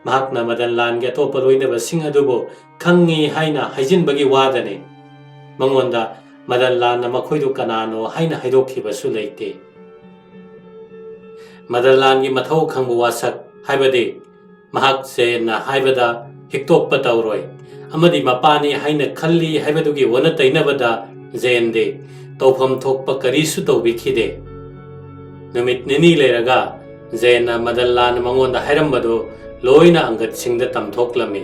ꯃꯍꯥꯛꯅ ꯃꯗꯟ ꯂꯥꯟꯒꯤ ꯑꯇꯣꯞꯄ ꯂꯣꯏꯅꯕꯁꯤꯡ ꯑꯗꯨꯕꯨ ꯈꯪꯉꯤ ꯍꯥꯏꯅ ꯍꯥꯏꯖꯤꯟꯕꯒꯤ ꯋꯥꯗꯅꯤ꯫ ꯃꯉꯣꯟꯗ ꯃꯗꯟ ꯂꯥꯟꯅ ꯃꯈꯣꯏꯗꯨ ꯀꯅꯥꯅꯣ ꯍꯥꯏꯅ ꯍꯥꯏꯗꯣꯛꯈꯤꯕꯁꯨ ꯂꯩꯇꯦ꯫ ꯃꯗꯟ ꯂꯥꯟꯒꯤ ꯃꯊꯧ ꯈꯪꯕ ꯋꯥꯁꯛ, ꯍꯥꯏꯕꯗꯤ ꯃꯍꯥꯛ ꯖꯦꯟꯅ ꯍꯥꯏꯕꯗ ꯍꯤꯛꯇꯣꯛꯄ ꯇꯧꯔꯣꯏ ꯑꯃꯗꯤ ꯃꯄꯥꯅꯤ ꯍꯥꯏꯅ ꯈꯜꯂꯤ ꯍꯥꯏꯕꯗꯨꯒꯤ ꯑꯣꯟꯅ ꯇꯩꯅꯕꯗ ꯖꯦꯟꯗꯤ ꯇꯧꯐꯝ ꯊꯣꯛꯄ ꯀꯔꯤꯁꯨ ꯇꯧꯕꯤꯈꯤꯗꯦ꯫ ꯅꯨꯃꯤꯠ ꯅꯤꯅꯤ ꯂꯩꯔꯒ ꯖꯦꯟꯅ ꯃꯗꯟ ꯂꯥꯟꯅ ꯃꯉꯣꯟꯗ ꯍꯥꯏꯔꯝꯕꯗꯨ ꯂꯣꯏꯅ ꯑꯪꯒꯠꯁꯤꯡꯗ ꯇꯝꯊꯣꯛꯂꯝꯃꯤ꯫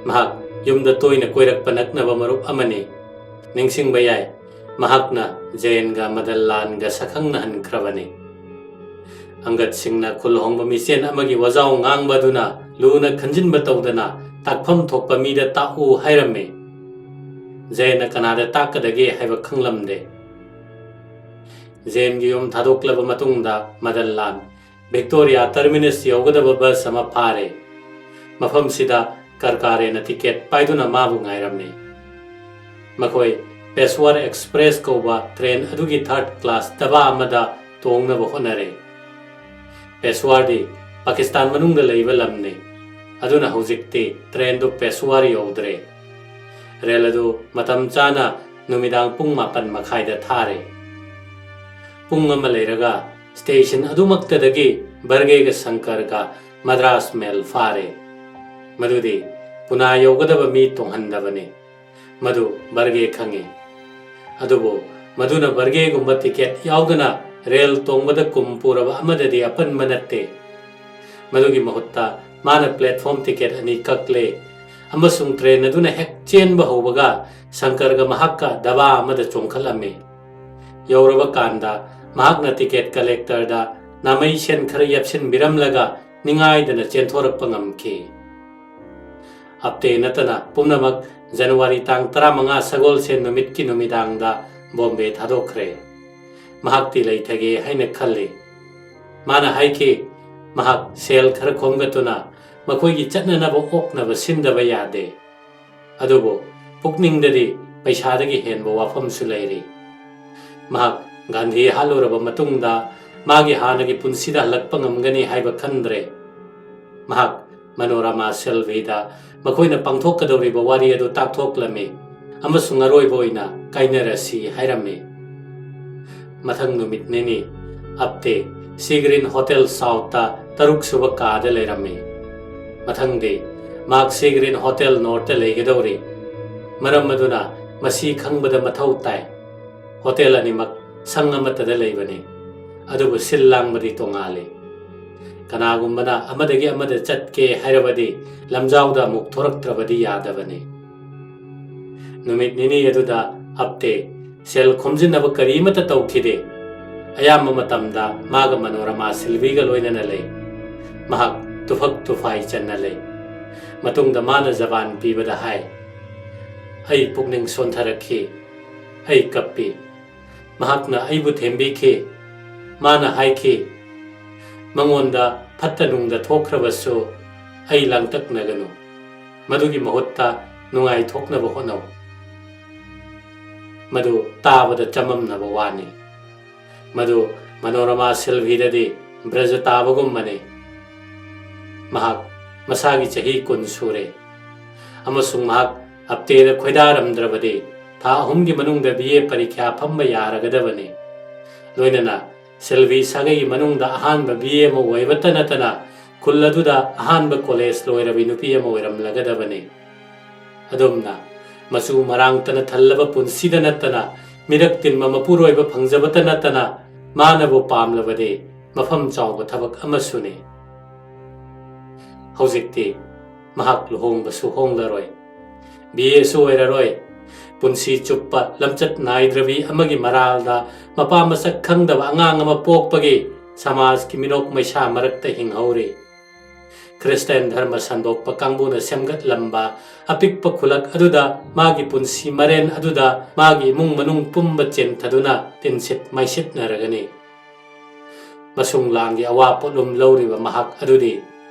ꯃꯍꯥꯛ ꯌꯨꯝꯗ ꯇꯣꯏꯅ ꯀꯣꯏꯔꯛꯄ ꯅꯛꯅꯕ ꯃꯔꯨꯞ ꯑꯃꯅꯤ꯫ ꯅꯤꯡꯁꯤꯡꯕ ꯌꯥꯏ, ꯃꯍꯥꯛꯅ ꯖꯦꯟꯒ ꯃꯗꯟ ꯂꯥꯟꯒ ꯁꯛꯈꯪꯅꯍꯟꯈ꯭ꯔꯕꯅꯤ꯫ ꯑꯪꯒꯠꯁꯤꯡꯅ ꯈꯨꯜ ꯍꯣꯡꯕ ꯃꯤꯆꯦꯟ ꯑꯃꯒꯤ ꯋꯥꯖꯥꯎ ꯉꯥꯡꯕ ꯑꯗꯨꯅ ꯂꯨꯅ ꯈꯟꯖꯤꯟꯕ ꯇꯧꯗꯅ ꯇꯥꯛꯐꯝ ꯊꯣꯛꯄ ꯃꯤꯗ ꯇꯥꯛꯎ ꯍꯥꯏꯔꯝꯃꯤ꯫ ꯖꯦꯟꯅ ꯀꯅꯥꯗ ꯇꯥꯛꯀꯗꯒꯦ ꯍꯥꯏꯕ ꯈꯪꯂꯝꯗꯦ꯫ ꯖꯦꯟꯒꯤ ꯌꯨꯝ ꯊꯥꯗꯣꯛꯂꯕ ꯃꯇꯨꯡꯗ ꯃꯗꯟ ꯂꯥꯟ ꯚꯤꯛꯇꯣꯔꯤꯌꯥ ꯇꯔꯃꯤꯅꯁ ꯌꯧꯒꯗꯕ ꯕꯁ ꯑꯃ ꯐꯥꯔꯦ꯫ ꯃꯐꯝꯁꯤꯗ ꯀꯔꯀꯥꯔꯦꯅ ꯇꯤꯀꯦꯠ ꯄꯥꯏꯗꯨꯅ ꯃꯥꯕꯨ ꯉꯥꯏꯔꯝꯃꯤ꯫ ꯃꯈꯣꯏ ꯄꯦꯁꯋꯥꯔ ꯑꯦꯛꯁꯄ꯭ꯔꯦꯁ ꯀꯧꯕ ꯇ꯭ꯔꯦꯟ ꯑꯗꯨꯒꯤ ꯊꯥꯔꯗ ꯀ꯭ꯂꯥꯁ ꯗꯕꯥ ꯑꯃꯗ ꯇꯣꯡꯅꯕ ꯍꯣꯠꯅꯔꯦ꯫ ꯄꯦꯁꯋꯥꯔꯗꯤ ꯄꯥꯀꯤꯁꯇꯥꯟ ꯃꯅꯨꯡꯗ ꯂꯩꯕ ꯂꯝꯅꯤ꯫ ꯑꯗꯨꯅ ꯍꯧꯖꯤꯛꯇꯤ ꯇ꯭ꯔꯦꯟꯗꯨ ꯄꯦꯁꯋꯥꯔ ꯌꯧꯗ꯭ꯔꯦ꯫ ꯔꯦꯜ ꯑꯗꯨ ꯃꯇꯝ ꯆꯥꯅ ꯅꯨꯃꯤꯗꯥꯡ ꯄꯨꯡ ꯃꯥꯄꯟ ꯃꯈꯥꯏꯗ ꯊꯥꯔꯦ꯫ ꯄꯨꯡ ꯑꯃ ꯂꯩꯔꯒ ꯁ꯭ꯇꯦꯁꯟ ꯑꯗꯨꯃꯛꯇꯗꯒꯤ ꯕꯔꯒꯦꯒ ꯁꯪꯀꯔꯒ ꯃꯗ꯭ꯔꯥꯁ ꯃꯦꯜ ꯐꯥꯔꯦ꯫ ꯃꯗꯨꯗꯤ ꯄꯨꯅꯥ ꯌꯧꯒꯗꯕ ꯃꯤ ꯇꯣꯡꯍꯟꯗꯕꯅꯤ꯫ ꯃꯗꯨ ꯕꯔꯒꯦ ꯈꯪꯏ꯫ ꯑꯗꯨꯕꯨ ꯃꯗꯨꯅ ꯕꯔꯒꯦꯒꯨꯝꯕ ꯇꯤꯀꯦꯠ ꯌꯥꯎꯗꯅ ꯔꯦꯜ ꯇꯣꯡꯕꯗ ꯀꯨꯝ ꯄꯨꯔꯕ ꯑꯃꯗꯗꯤ ꯑꯄꯟꯕ ꯅꯠꯇꯦ꯫ ꯃꯗꯨꯒꯤ ꯃꯍꯨꯠꯇ ꯃꯥꯅ ꯄ꯭ꯂꯦꯠꯐꯣꯝ ꯇꯤꯀꯦꯠ ꯑꯅꯤ ꯀꯛꯂꯦ ꯑꯃꯁꯨꯡ ꯇ꯭ꯔꯦꯟ ꯑꯗꯨꯅ ꯍꯦꯛ ꯆꯦꯟꯕ ꯍꯧꯕꯒ ꯁꯪꯀꯔꯒ ꯃꯍꯥꯛꯀ ꯗꯕꯥ ꯑꯃꯗ ꯆꯣꯡꯈꯠꯂꯝꯃꯤ꯫ ꯌꯧꯔꯕ ꯀꯥꯟꯗ ꯃꯍꯥꯛꯅ ꯇꯤꯀꯦꯠ ꯀꯂꯦꯛꯇꯔꯗ ꯅꯥꯃꯩ ꯁꯦꯟ ꯈꯔ ꯌꯦꯞꯁꯤꯟꯕꯤꯔꯝꯂꯒ ꯅꯤꯡꯉꯥꯏꯗꯅ ꯆꯦꯟꯊꯣꯔꯛꯄ ꯉꯝꯈꯤ꯫ ꯑꯞꯇꯦ ꯅꯠꯇꯅ ꯄꯨꯝꯅꯃꯛ ꯖꯅꯋꯥꯔꯤ ꯇꯥꯡ ꯇꯔꯥꯃꯉꯥ ꯁꯒꯣꯜꯁꯦꯟ ꯅꯨꯃꯤꯠꯀꯤ ꯅꯨꯃꯤꯗꯥꯡꯗ ꯕꯣꯝꯕꯦ ꯊꯥꯗꯣꯛꯈ꯭ꯔꯦ꯫ ꯃꯍꯥꯛꯇꯤ ꯂꯩꯊꯒꯦ ꯍꯥꯏꯅ ꯈꯜꯂꯤ꯫ ꯃꯥꯅ ꯍꯥꯏꯈꯤ, ꯃꯍꯥꯛ ꯁꯦꯜ ꯈꯔ ꯈꯣꯝꯒꯠꯇꯨꯅ ꯃꯈꯣꯏꯒꯤ ꯆꯠꯅꯅꯕ ꯑꯣꯛꯅꯕ ꯁꯤꯟꯗꯕ ꯌꯥꯗꯦ꯫ ꯑꯗꯨꯕꯨ ꯄꯨꯛꯅꯤꯡꯗꯗꯤ ꯄꯩꯁꯥꯗꯒꯤ ꯍꯦꯟꯕ ꯋꯥꯐꯝꯁꯨ ꯂꯩꯔꯤ꯫ ꯃꯍꯥꯛ ꯒꯥꯟꯙꯤ ꯍꯥꯠꯂꯨꯔꯕ ꯃꯇꯨꯡꯗ ꯃꯥꯒꯤ ꯍꯥꯟꯅꯒꯤ ꯄꯨꯟꯁꯤꯗ ꯍꯜꯂꯛꯄ ꯉꯝꯒꯅꯤ ꯍꯥꯏꯕ ꯈꯟꯗ꯭ꯔꯦ꯫ ꯃꯍꯥꯛ ꯃꯅꯣꯔꯃꯥ ꯁꯦꯜꯚꯤꯗ ꯃꯈꯣꯏꯅ ꯄꯥꯡꯊꯣꯛꯀꯗꯧꯔꯤꯕ ꯋꯥꯔꯤ ꯑꯗꯨ ꯇꯥꯛꯊꯣꯛꯂꯝꯃꯤ ꯑꯃꯁꯨꯡ ꯑꯔꯣꯏꯕ ꯑꯣꯏꯅ ꯀꯥꯏꯅꯔꯁꯤ ꯍꯥꯏꯔꯝꯃꯤ꯫ ꯃꯊꯪ ꯅꯨꯃꯤꯠ ꯅꯤꯅꯤ ꯑꯞꯇꯦ ꯁꯤꯒ꯭ꯔꯤꯟ ꯍꯣꯇꯦꯜ ꯁꯥꯎꯠꯇ ꯇꯔꯨꯛ ꯁꯨꯕ ꯀꯥꯗ ꯂꯩꯔꯝꯃꯤ꯫ ꯃꯊꯪꯗꯤ ꯃꯍꯥꯛ ꯁꯤꯒ꯭ꯔꯤꯟ ꯍꯣꯇꯦꯜ ꯅꯣꯔꯠꯇ ꯂꯩꯒꯗꯧꯔꯤ꯫ ꯃꯔꯝ ꯑꯗꯨꯅ ꯃꯁꯤ ꯈꯪꯕꯗ ꯃꯊꯧ ꯇꯥꯏ꯫ ꯍꯣꯇꯦꯜ ꯑꯅꯤꯃꯛ ꯁꯪ ꯑꯃꯠꯇꯗ ꯂꯩꯕꯅꯤ, ꯑꯗꯨꯕꯨ ꯁꯤꯜ ꯂꯥꯡꯕꯗꯤ ꯇꯣꯉꯥꯜꯂꯤ꯫ ꯀꯅꯥꯒꯨꯝꯕꯅ ꯑꯃꯗꯒꯤ ꯑꯃꯗ ꯆꯠꯀꯦ ꯍꯥꯏꯔꯕꯗꯤ ꯂꯝꯖꯥꯎꯗ ꯑꯃꯨꯛ ꯊꯣꯔꯛꯇ꯭ꯔꯕꯗꯤ ꯌꯥꯗꯕꯅꯤ꯫ ꯅꯨꯃꯤꯠ ꯅꯤꯅꯤ ꯑꯗꯨꯗ ꯑꯞꯇꯦ ꯁꯦꯜ ꯈꯣꯝꯖꯤꯟꯅꯕ ꯀꯔꯤꯃꯠꯇ ꯇꯧꯈꯤꯗꯦ꯫ ꯑꯌꯥꯝꯕ ꯃꯇꯝꯗ ꯃꯥꯒ ꯃꯅꯣꯔꯃꯥ ꯁꯤꯜꯚꯤꯒ ꯂꯣꯏꯅꯅ ꯂꯩ꯫ ꯃꯍꯥꯛ ꯇꯨꯐꯛ ꯇꯨꯐꯥꯏ ꯆꯟꯅ ꯂꯩ꯫ ꯃꯇꯨꯡꯗ ꯃꯥꯅ ꯖꯕꯥꯟ ꯄꯤꯕꯗ ꯍꯥꯏ, "ꯑꯩ ꯄꯨꯛꯅꯤꯡ ꯁꯣꯟꯊꯔꯛꯈꯤ꯫ ꯑꯩ ꯀꯞꯄꯤ꯫ ꯃꯍꯥꯛꯅ ꯑꯩꯕꯨ ꯊꯦꯝꯕꯤꯈꯤ꯫ ꯃꯥꯅ ꯍꯥꯏꯈꯤ, ꯃꯉꯣꯟꯗ ꯐꯠꯇ ꯅꯨꯡꯗ ꯊꯣꯛꯈ꯭ꯔꯕꯁꯨ ꯑꯩ ꯂꯥꯡꯇꯛꯅꯒꯅꯨ꯫ ꯃꯗꯨꯒꯤ ꯃꯍꯨꯠꯇ ꯅꯨꯡꯉꯥꯏꯊꯣꯛꯅꯕ ꯍꯣꯠꯅꯧ꯫" ꯃꯗꯨ ꯇꯥꯕꯗ ꯆꯃꯝꯅꯕ ꯋꯥꯅꯤ꯫ ꯃꯗꯨ ꯃꯅꯣꯔꯃꯥ ꯁꯤꯜꯚꯤꯗꯗꯤ ꯕ꯭ꯔꯖ ꯇꯥꯕꯒꯨꯝꯕꯅꯤ꯫ ꯃꯍꯥꯛ ꯃꯁꯥꯒꯤ ꯆꯍꯤ ꯀꯨꯟ ꯁꯨꯔꯦ, ꯑꯃꯁꯨꯡ ꯃꯍꯥꯛ ꯑꯞꯇꯦꯗ ꯈꯣꯏꯗꯥꯔꯝꯗ꯭ꯔꯕꯗꯤ ꯊꯥ ꯑꯍꯨꯝꯒꯤ ꯃꯅꯨꯡꯗ ꯕꯤ ꯑꯦ ꯄꯔꯤꯈ꯭ꯌꯥ ꯐꯝꯕ ꯌꯥꯔꯒꯗꯕꯅꯤ꯫ ꯂꯣꯏꯅꯅ ꯁꯤꯜꯚꯤ ꯁꯥꯒꯩꯒꯤ ꯃꯅꯨꯡꯗ ꯑꯍꯥꯟꯕ ꯕꯤ ꯑꯦ ꯑꯃ ꯑꯣꯏꯕꯇ ꯅꯠꯇꯅ ꯈꯨꯜ ꯑꯗꯨꯗ ꯑꯍꯥꯟꯕ ꯀꯣꯂꯦꯖ ꯂꯣꯏꯔꯕꯤ ꯅꯨꯄꯤ ꯑꯃ ꯑꯣꯏꯔꯝꯂꯒꯗꯕꯅꯤ꯫ ꯑꯗꯨꯝꯅ ꯃꯆꯨ ꯃꯔꯥꯡꯇꯅ ꯊꯜꯂꯕ ꯄꯨꯟꯁꯤꯗ ꯅꯠꯇꯅ ꯃꯤꯔꯛ ꯇꯤꯟꯕ ꯃꯄꯨꯔꯣꯏꯕ ꯐꯪꯖꯕꯇ ꯅꯠꯇꯅ ꯃꯥꯅꯕꯨ ꯄꯥꯝꯂꯕꯗꯤ ꯃꯐꯝ ꯆꯥꯎꯕ ꯊꯕꯛ ꯑꯃꯁꯨꯅꯤ꯫ ꯍꯧꯖꯤꯛꯇꯤ ꯃꯍꯥꯛ ꯂꯨꯍꯣꯡꯕꯁꯨ ꯍꯣꯡꯂꯔꯣꯏ꯫ ꯕꯤ ꯑꯦꯁꯨ ꯑꯣꯏꯔꯔꯣꯏ꯫ ꯄꯨꯟꯁꯤ ꯆꯨꯞꯄ ꯂꯝꯆꯠ ꯅꯥꯏꯗ꯭ꯔꯕꯤ ꯑꯃꯒꯤ ꯃꯔꯥꯜꯗ ꯃꯄꯥ ꯃꯁꯛ ꯈꯪꯗꯕ ꯑꯉꯥꯡ ꯑꯃ ꯄꯣꯛꯄꯒꯤ ꯁꯃꯥꯖꯀꯤ ꯃꯤꯅꯣꯛ ꯃꯩꯁꯥ ꯃꯔꯛꯇ ꯍꯤꯡꯍꯧꯔꯤ꯫ ꯈ꯭ꯔꯤꯁꯇꯥꯟ ꯙꯔꯃ ꯁꯟꯗꯣꯛꯄ ꯀꯥꯡꯕꯨꯅ ꯁꯦꯝꯒꯠꯂꯝꯕ ꯑꯄꯤꯛꯄ ꯈꯨꯂꯛ ꯑꯗꯨꯗ ꯃꯥꯒꯤ ꯄꯨꯟꯁꯤ ꯃꯔꯦꯟ ꯑꯗꯨꯗ ꯃꯥꯒꯤ ꯏꯃꯨꯡ ꯃꯅꯨꯡ ꯄꯨꯝꯕ ꯆꯦꯟꯊꯗꯨꯅ ꯇꯤꯟꯁꯤꯠ ꯃꯩꯁꯤꯠꯅꯔꯒꯅꯤ꯫ ꯃꯁꯨꯡ ꯂꯥꯡꯒꯤ ꯑꯋꯥ ꯄꯣꯠꯂꯨꯝ ꯂꯧꯔꯤꯕ ꯃꯍꯥꯛ ꯑꯗꯨꯗꯤ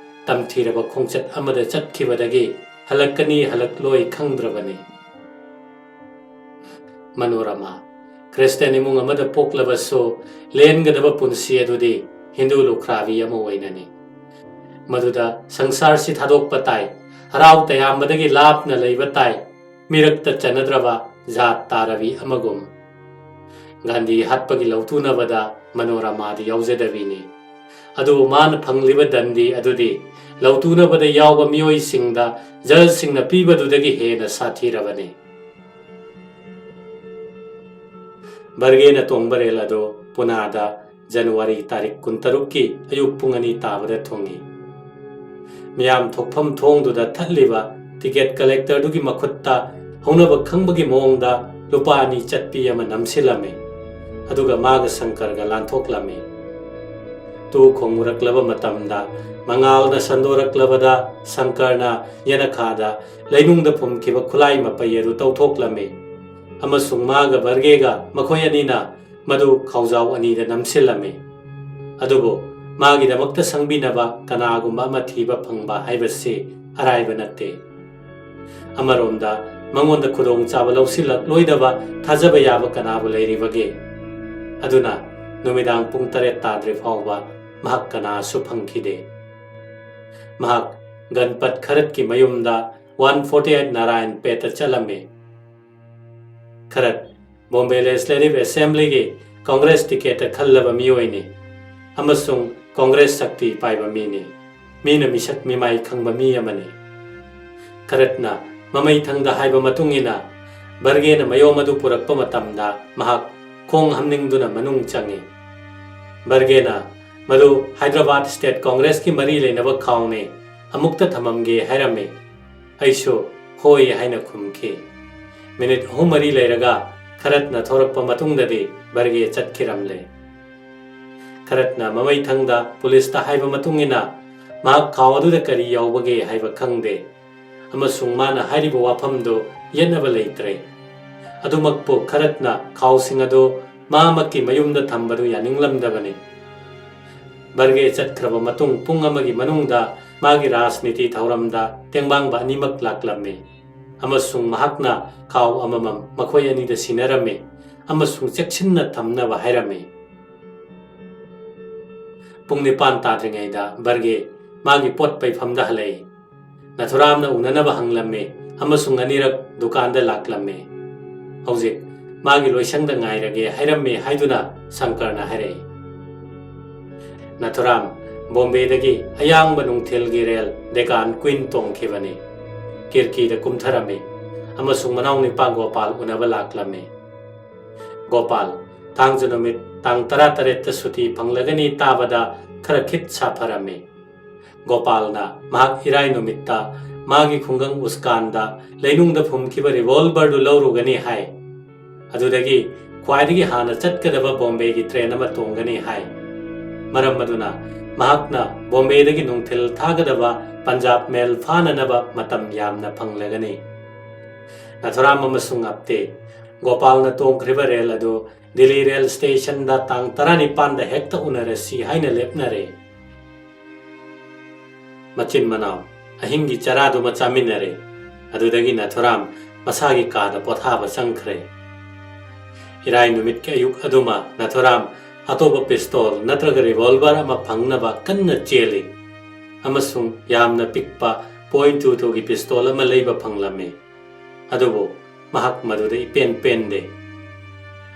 ꯇꯝꯊꯤꯔꯕ ꯈꯣꯡꯆꯠ ꯑꯃꯗ ꯆꯠꯈꯤꯕꯗꯒꯤ ꯍꯜꯂꯛꯀꯅꯤ ꯍꯜꯂꯛꯂꯣꯏ ꯈꯪꯗ꯭ꯔꯕꯅꯤ꯫ ꯃꯅꯣꯔꯃꯥ, ꯈ꯭ꯔꯤꯁꯇꯤꯌꯥꯟ ꯏꯃꯨꯡ ꯑꯃꯗ ꯄꯣꯛꯂꯕꯁꯨ ꯂꯦꯟꯒꯗꯕ ꯄꯨꯟꯁꯤ ꯑꯗꯨꯗꯤ ꯍꯤꯟꯗꯨ ꯂꯨꯈ꯭ꯔꯥꯕꯤ ꯑꯃ ꯑꯣꯏꯅꯅꯤ꯫ ꯃꯗꯨꯗ ꯁꯪꯁꯥꯔꯁꯤ ꯊꯥꯗꯣꯛꯄ ꯇꯥꯏ, ꯍꯔꯥꯎ ꯇꯌꯥꯝꯕꯗꯒꯤ ꯂꯥꯞꯅ ꯂꯩꯕ ꯇꯥꯏ, ꯃꯤꯔꯛꯇ ꯆꯟꯅꯗ꯭ꯔꯕ ꯖꯥꯠ ꯇꯥꯔꯕꯤ ꯑꯃꯒꯨꯝ꯫ ꯒꯥꯟꯙꯤ ꯍꯥꯠꯄꯒꯤ ꯂꯧꯇꯨꯅꯕꯗ ꯃꯅꯣꯔꯃꯥꯗꯤ ꯌꯥꯎꯖꯗꯕꯤꯅꯤ꯫ ꯑꯗꯨꯕꯨ ꯃꯥꯅ ꯐꯪꯂꯤꯕ ꯗꯟꯗꯤ ꯑꯗꯨꯗꯤ ꯂꯧꯇꯨꯅꯕꯗ ꯌꯥꯎꯕ ꯃꯤꯑꯣꯏꯁꯤꯡꯗ ꯖꯖꯁꯤꯡꯅ ꯄꯤꯕꯗꯨꯗꯒꯤ ꯍꯦꯟꯅ ꯁꯥꯊꯤꯔꯕꯅꯤ꯫ ꯕꯔꯒꯦꯅ ꯇꯣꯡꯕ ꯔꯦꯜ ꯑꯗꯨ ꯄꯨꯅꯥꯗ ꯖꯅꯋꯥꯔꯤ ꯇꯥꯔꯤꯛ ꯀꯨꯟꯇꯔꯨꯛꯀꯤ ꯑꯌꯨꯛ ꯄꯨꯡ ꯑꯅꯤ ꯇꯥꯕꯗ ꯊꯨꯡꯏ꯫ ꯃꯤꯌꯥꯝ ꯊꯣꯛꯐꯝ ꯊꯣꯡꯗꯨꯗ ꯊꯠꯂꯤꯕ ꯇꯤꯀꯦꯠ ꯀꯂꯦꯛꯇꯔꯗꯨꯒꯤ ꯃꯈꯨꯠꯇ ꯍꯧꯅꯕ ꯈꯪꯕꯒꯤ ꯃꯑꯣꯡꯗ ꯂꯨꯄꯥ ꯑꯅꯤ ꯆꯠꯄꯤ ꯑꯃ ꯅꯝꯁꯤꯜꯂꯝꯃꯤ꯫ ꯑꯗꯨꯒ ꯃꯥꯒ ꯁꯪꯀꯔꯒ ꯂꯥꯟꯊꯣꯛꯂꯝꯃꯤ꯫ ꯇꯨ ꯈꯣꯡꯉꯨꯔꯛꯂꯕ ꯃꯇꯝꯗ ꯃꯉꯥꯜꯅ ꯁꯟꯗꯣꯔꯛꯂꯕꯗ ꯁꯪꯀꯔꯅ ꯌꯦꯅꯈꯥꯗ ꯂꯩꯅꯨꯡꯗ ꯐꯨꯝꯈꯤꯕ ꯈꯨꯠꯂꯥꯏ ꯃꯄꯩ ꯑꯗꯨ ꯇꯧꯊꯣꯛꯂꯝꯃꯤ꯫ ꯑꯃꯁꯨꯡ ꯃꯥꯒ ꯕꯔꯒꯦꯒ ꯃꯈꯣꯏ ꯑꯅꯤꯅ ꯃꯗꯨ ꯈꯥꯎꯖꯥꯎ ꯑꯅꯤꯗ ꯅꯝꯁꯤꯜꯂꯝꯃꯤ꯫ ꯑꯗꯨꯕꯨ ꯃꯥꯒꯤꯗꯃꯛꯇ ꯁꯪꯕꯤꯅꯕ ꯀꯅꯥꯒꯨꯝꯕ ꯑꯃ ꯊꯤꯕ ꯐꯪꯕ ꯍꯥꯏꯕꯁꯤ ꯑꯔꯥꯏꯕ ꯅꯠꯇꯦ꯫ ꯑꯃꯔꯣꯝꯗ ꯃꯉꯣꯟꯗ ꯈꯨꯗꯣꯡꯆꯥꯕ ꯂꯧꯁꯤꯜꯂꯛꯂꯣꯏꯗꯕ ꯊꯥꯖꯕ ꯌꯥꯕ ꯀꯅꯥꯕꯨ ꯂꯩꯔꯤꯕꯒꯦ? ꯑꯗꯨꯅ ꯅꯨꯃꯤꯗꯥꯡ ꯄꯨꯡ ꯇꯔꯦꯠ ꯇꯥꯗ꯭ꯔꯤ ꯐꯥꯎꯕ ꯃꯍꯥꯛ ꯀꯅꯥꯁꯨ ꯐꯪꯈꯤꯗꯦ꯫ ꯃꯍꯥꯛ ꯒꯟꯄꯠ ꯈꯔꯠꯀꯤ ꯃꯌꯨꯝꯗ ꯋꯥꯟ ꯐꯣꯔꯇꯤ ꯑꯩꯠ ꯅꯥꯔꯥꯌꯟ ꯄꯦꯠꯇ ꯆꯠꯂꯝꯃꯤ꯫ ꯈꯔꯠ ꯕꯣꯝꯕꯦ ꯂꯦꯖꯤꯁꯂꯦꯇꯤꯚ ꯑꯦꯁꯦꯝꯕ꯭ꯂꯤꯒꯤ ꯀꯣꯡꯒ꯭ꯔꯦꯁ ꯇꯤꯀꯦꯠꯇ ꯈꯜꯂꯕ ꯃꯤꯑꯣꯏꯅꯤ ꯑꯃꯁꯨꯡ ꯀꯣꯡꯒ꯭ꯔꯦꯁ ꯁꯛꯇꯤ ꯄꯥꯏꯕ ꯃꯤꯅꯤ꯫ ꯃꯤꯅ ꯃꯤꯁꯛ ꯃꯤꯃꯥꯏ ꯈꯪꯕ ꯃꯤ ꯑꯃꯅꯤ꯫ ꯈꯔꯠꯅ ꯃꯃꯩ ꯊꯪꯗ ꯍꯥꯏꯕ ꯃꯇꯨꯡ ꯏꯟꯅ ꯕꯔꯒꯦꯅ ꯃꯌꯣꯝ ꯑꯗꯨ ꯄꯨꯔꯛꯄ ꯃꯇꯝꯗ ꯃꯍꯥꯛ ꯈꯣꯡ ꯍꯥꯝꯅꯤꯡꯗꯨꯅ ꯃꯅꯨꯡ ꯆꯪꯏ꯫ ꯕꯔꯒꯦꯅ "ꯃꯗꯨ ꯍꯥꯏꯗ꯭ꯔꯕꯥꯗ ꯁ꯭ꯇꯦꯠ ꯀꯣꯡꯒ꯭ꯔꯦꯁꯀꯤ ꯃꯔꯤ ꯂꯩꯅꯕ ꯈꯥꯎꯅꯤ, ꯑꯃꯨꯛꯇ ꯊꯝꯃꯝꯒꯦ" ꯍꯥꯏꯔꯝꯃꯤ꯫ ꯑꯩꯁꯨ "ꯍꯣꯏ" ꯍꯥꯏꯅ ꯈꯨꯝꯈꯤ꯫ ꯃꯤꯅꯤꯠ ꯑꯍꯨꯝ ꯃꯔꯤ ꯂꯩꯔꯒ ꯈꯔꯠꯅ ꯊꯣꯔꯛꯄ ꯃꯇꯨꯡꯗꯗꯤ ꯕꯔꯒꯦ ꯆꯠꯈꯤꯔꯝꯂꯦ꯫ ꯈꯔꯠꯅ ꯃꯃꯩ ꯊꯪꯗ ꯄꯨꯂꯤꯁꯇ ꯍꯥꯏꯕ ꯃꯇꯨꯡ ꯏꯟꯅ ꯃꯍꯥꯛ ꯈꯥꯎ ꯑꯗꯨꯗ ꯀꯔꯤ ꯌꯥꯎꯕꯒꯦ ꯍꯥꯏꯕ ꯈꯪꯗꯦ, ꯑꯃꯁꯨꯡ ꯃꯥꯅ ꯍꯥꯏꯔꯤꯕ ꯋꯥꯐꯝꯗꯨ ꯌꯦꯠꯅꯕ ꯂꯩꯇ꯭ꯔꯦ꯫ ꯑꯗꯨꯃꯛꯄꯨ ꯈꯔꯠꯅ ꯈꯥꯎꯁꯤꯡ ꯑꯗꯨ ꯃꯍꯥꯛꯃꯛꯀꯤ ꯃꯌꯨꯝꯗ ꯊꯝꯕꯗꯨ ꯌꯥꯅꯤꯡꯂꯝꯗꯕꯅꯤ꯫ ꯕꯔꯒꯦ ꯆꯠꯈ꯭ꯔꯕ ꯃꯇꯨꯡ ꯄꯨꯡ ꯑꯃꯒꯤ ꯃꯅꯨꯡꯗ ꯃꯥꯒꯤ ꯔꯥꯖꯅꯤꯇꯤ ꯊꯧꯔꯝꯗ ꯇꯦꯡꯕꯥꯡꯕ ꯑꯅꯤꯃꯛ ꯂꯥꯛꯂꯝꯃꯤ, ꯑꯃꯁꯨꯡ ꯃꯍꯥꯛꯅ ꯈꯥꯎ ꯑꯃꯃꯝ ꯃꯈꯣꯏ ꯑꯅꯤꯗ ꯁꯤꯟꯅꯔꯝꯃꯤ ꯑꯃꯁꯨꯡ ꯆꯦꯛꯁꯤꯟꯅ ꯊꯝꯅꯕ ꯍꯥꯏꯔꯝꯃꯤ꯫ ꯄꯨꯡ ꯅꯤꯄꯥꯟ ꯇꯥꯗ꯭ꯔꯤꯉꯩꯗ ꯕꯔꯒꯦ ꯃꯥꯒꯤ ꯄꯣꯠ ꯄꯩꯐꯝꯗ ꯍꯜꯂꯛꯏ꯫ ꯅꯥꯊꯨꯔꯥꯝꯅ ꯎꯅꯅꯕ ꯍꯪꯂꯝꯃꯤ ꯑꯃꯁꯨꯡ ꯑꯅꯤꯔꯛ ꯗꯨꯀꯥꯟꯗ ꯂꯥꯛꯂꯝꯃꯤ꯫ "ꯍꯧꯖꯤꯛ ꯃꯥꯒꯤ ꯂꯣꯏꯁꯪꯗ ꯉꯥꯏꯔꯒꯦ" ꯍꯥꯏꯔꯝꯃꯤ ꯍꯥꯏꯗꯨꯅ ꯁꯪꯀꯔꯅ ꯍꯥꯏꯔꯛꯏ꯫ ꯅꯥꯊꯨꯔꯥꯝ ꯕꯣꯝꯕꯦꯗꯒꯤ ꯑꯌꯥꯡꯕ ꯅꯨꯡꯊꯤꯜꯒꯤ ꯔꯦꯜ ꯗꯦꯀꯥꯟ ꯀ꯭ꯋꯤꯟ ꯇꯣꯡꯈꯤꯕꯅꯤ, ꯀꯤꯔꯀꯤꯗ ꯀꯨꯝꯊꯔꯝꯃꯤ ꯑꯃꯁꯨꯡ ꯃꯅꯥꯎ ꯅꯨꯄꯥ ꯒꯣꯄꯥꯜ ꯎꯅꯕ ꯂꯥꯛꯂꯝꯃꯤ꯫ ꯒꯣꯄꯥꯜ ꯊꯥꯡꯖ ꯅꯨꯃꯤꯠ ꯇꯥꯡ ꯇꯔꯥꯇꯔꯦꯠꯇ ꯁꯨꯇꯤ ꯐꯪꯂꯒꯅꯤ ꯇꯥꯕꯗ ꯈꯔ ꯈꯤꯠ ꯁꯥꯐꯔꯝꯃꯤ꯫ ꯒꯣꯄꯥꯜꯅ ꯃꯍꯥꯛ ꯏꯔꯥꯏ ꯅꯨꯃꯤꯠꯇ ꯃꯥꯒꯤ ꯈꯨꯡꯒꯪ ꯎꯁꯀꯥꯟꯗ ꯂꯩꯅꯨꯡꯗ ꯐꯨꯝꯈꯤꯕ ꯔꯤꯚꯣꯜꯚꯔꯗꯨ ꯂꯧꯔꯨꯒꯅꯤ ꯍꯥꯏ꯫ ꯑꯗꯨꯗꯒꯤ ꯈ꯭ꯋꯥꯏꯗꯒꯤ ꯍꯥꯟꯅ ꯆꯠꯀꯗꯕ ꯕꯣꯝꯕꯦꯒꯤ ꯇ꯭ꯔꯦꯟ ꯑꯃ ꯇꯣꯡꯒꯅꯤ ꯍꯥꯏ꯫ ꯃꯔꯝ ꯑꯗꯨꯅ ꯃꯍꯥꯛꯅ ꯕꯣꯝꯕꯦꯗꯒꯤ ꯅꯨꯡꯊꯤꯜ ꯊꯥꯒꯗꯕ ꯄꯟꯖꯥꯕ ꯃꯦꯜ ꯐꯥꯅꯅꯕ ꯃꯇꯝ ꯌꯥꯝꯅ ꯐꯪꯂꯒꯅꯤ꯫ ꯅꯥꯊꯨꯔꯥꯝ ꯑꯃꯁꯨꯡ ꯑꯞꯇꯦ ꯒꯣꯄꯥꯜꯅ ꯇꯣꯡꯈ꯭ꯔꯤꯕ ꯔꯦꯜ ꯑꯗꯨ ꯗꯤꯜꯂꯤ ꯔꯦꯜ ꯁ꯭ꯇꯦꯁꯟꯗ ꯇꯥꯡ ꯇꯔꯥꯅꯤꯄꯥꯟꯗ ꯍꯦꯛꯇ ꯎꯅꯔꯁꯤ ꯍꯥꯏꯅ ꯂꯦꯞꯅꯔꯦ꯫ ꯃꯆꯤꯟ ꯃꯅꯥꯎ ꯑꯍꯤꯡꯒꯤ ꯆꯔꯥꯗꯨꯃ ꯆꯥꯃꯤꯟꯅꯔꯦ꯫ ꯑꯗꯨꯗꯒꯤ ꯅꯥꯊꯨꯔꯥꯝ ꯃꯁꯥꯒꯤ ꯀꯥꯗ ꯄꯣꯊꯥꯕ ꯆꯪꯈ꯭ꯔꯦ꯫ ꯏꯔꯥꯏ ꯅꯨꯃꯤꯠꯀꯤ ꯑꯌꯨꯛ ꯑꯗꯨꯃ ꯅꯥꯊꯨꯔꯥꯝ ꯑꯇꯣꯞꯄ ꯄꯤꯁꯇꯣꯜ ꯅꯠꯇ꯭ꯔꯒ ꯔꯤꯚꯣꯜꯚꯔ ꯑꯃ ꯐꯪꯅꯕ ꯀꯟꯅ ꯆꯦꯜꯂꯤ, ꯑꯃꯁꯨꯡ ꯌꯥꯝꯅ ꯄꯤꯛꯄ ꯄꯣꯏꯟ ꯇꯨ ꯇꯨꯒꯤ ꯄꯤꯁꯇꯣꯜ ꯑꯃ ꯂꯩꯕ ꯐꯪꯂꯝꯃꯤ꯫ ꯑꯗꯨꯕꯨ ꯃꯍꯥꯛ ꯃꯗꯨꯗ ꯏꯄꯦꯟ ꯄꯦꯟꯗꯦ꯫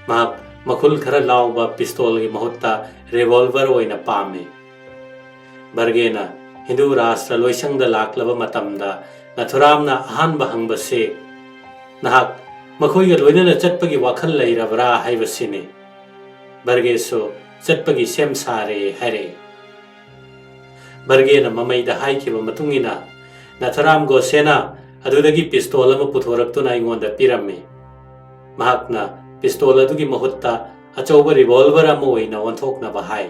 ꯃꯍꯥꯛ ꯃꯈꯨꯜ ꯈꯔ ꯂꯥꯎꯕ ꯄꯤꯁꯇꯣꯜꯒꯤ ꯃꯍꯨꯠꯇ ꯔꯤꯚꯣꯜꯚꯔ ꯑꯣꯏꯅ ꯄꯥꯝꯃꯤ꯫ ꯕꯔꯒꯦꯅ ꯍꯤꯟꯗꯨ ꯔꯥꯁꯇ꯭ꯔ ꯂꯣꯏꯁꯪꯗ ꯂꯥꯛꯂꯕ ꯃꯇꯝꯗ ꯅꯥꯊꯨꯔꯥꯝꯅ ꯑꯍꯥꯟꯕ ꯍꯪꯕꯁꯤ, "ꯅꯍꯥꯛ ꯃꯈꯣꯏꯒ ꯂꯣꯏꯅꯅ ꯆꯠꯄꯒꯤ ꯋꯥꯈꯜ ꯂꯩꯔꯕ꯭ꯔꯥ?" ꯍꯥꯏꯕꯁꯤꯅꯤ꯫ ꯕꯔꯒꯦꯁꯨ ꯆꯠꯄꯒꯤ ꯁꯦꯝ ꯁꯥꯔꯦ ꯍꯥꯏꯔꯛꯏ꯫ ꯕꯔꯒꯦꯅ ꯃꯃꯩꯗ ꯍꯥꯏꯈꯤꯕ ꯃꯇꯨꯡ ꯏꯟꯅ ꯅꯥꯊꯨꯔꯥꯝ ꯒꯣꯁꯦꯅ ꯑꯗꯨꯗꯒꯤ ꯄꯤꯁꯇꯣꯜ ꯑꯃ ꯄꯨꯊꯣꯔꯛꯇꯨꯅ ꯑꯩꯉꯣꯟꯗ ꯄꯤꯔꯝꯃꯤ꯫ ꯃꯍꯥꯛꯅ ꯄꯤꯁꯇꯣꯜ ꯑꯗꯨꯒꯤ ꯃꯍꯨꯠꯇ ꯑꯆꯧꯕ ꯔꯤꯚꯣꯜꯚꯔ ꯑꯃ ꯑꯣꯏꯅ ꯑꯣꯟꯊꯣꯛꯅꯕ ꯍꯥꯏ꯫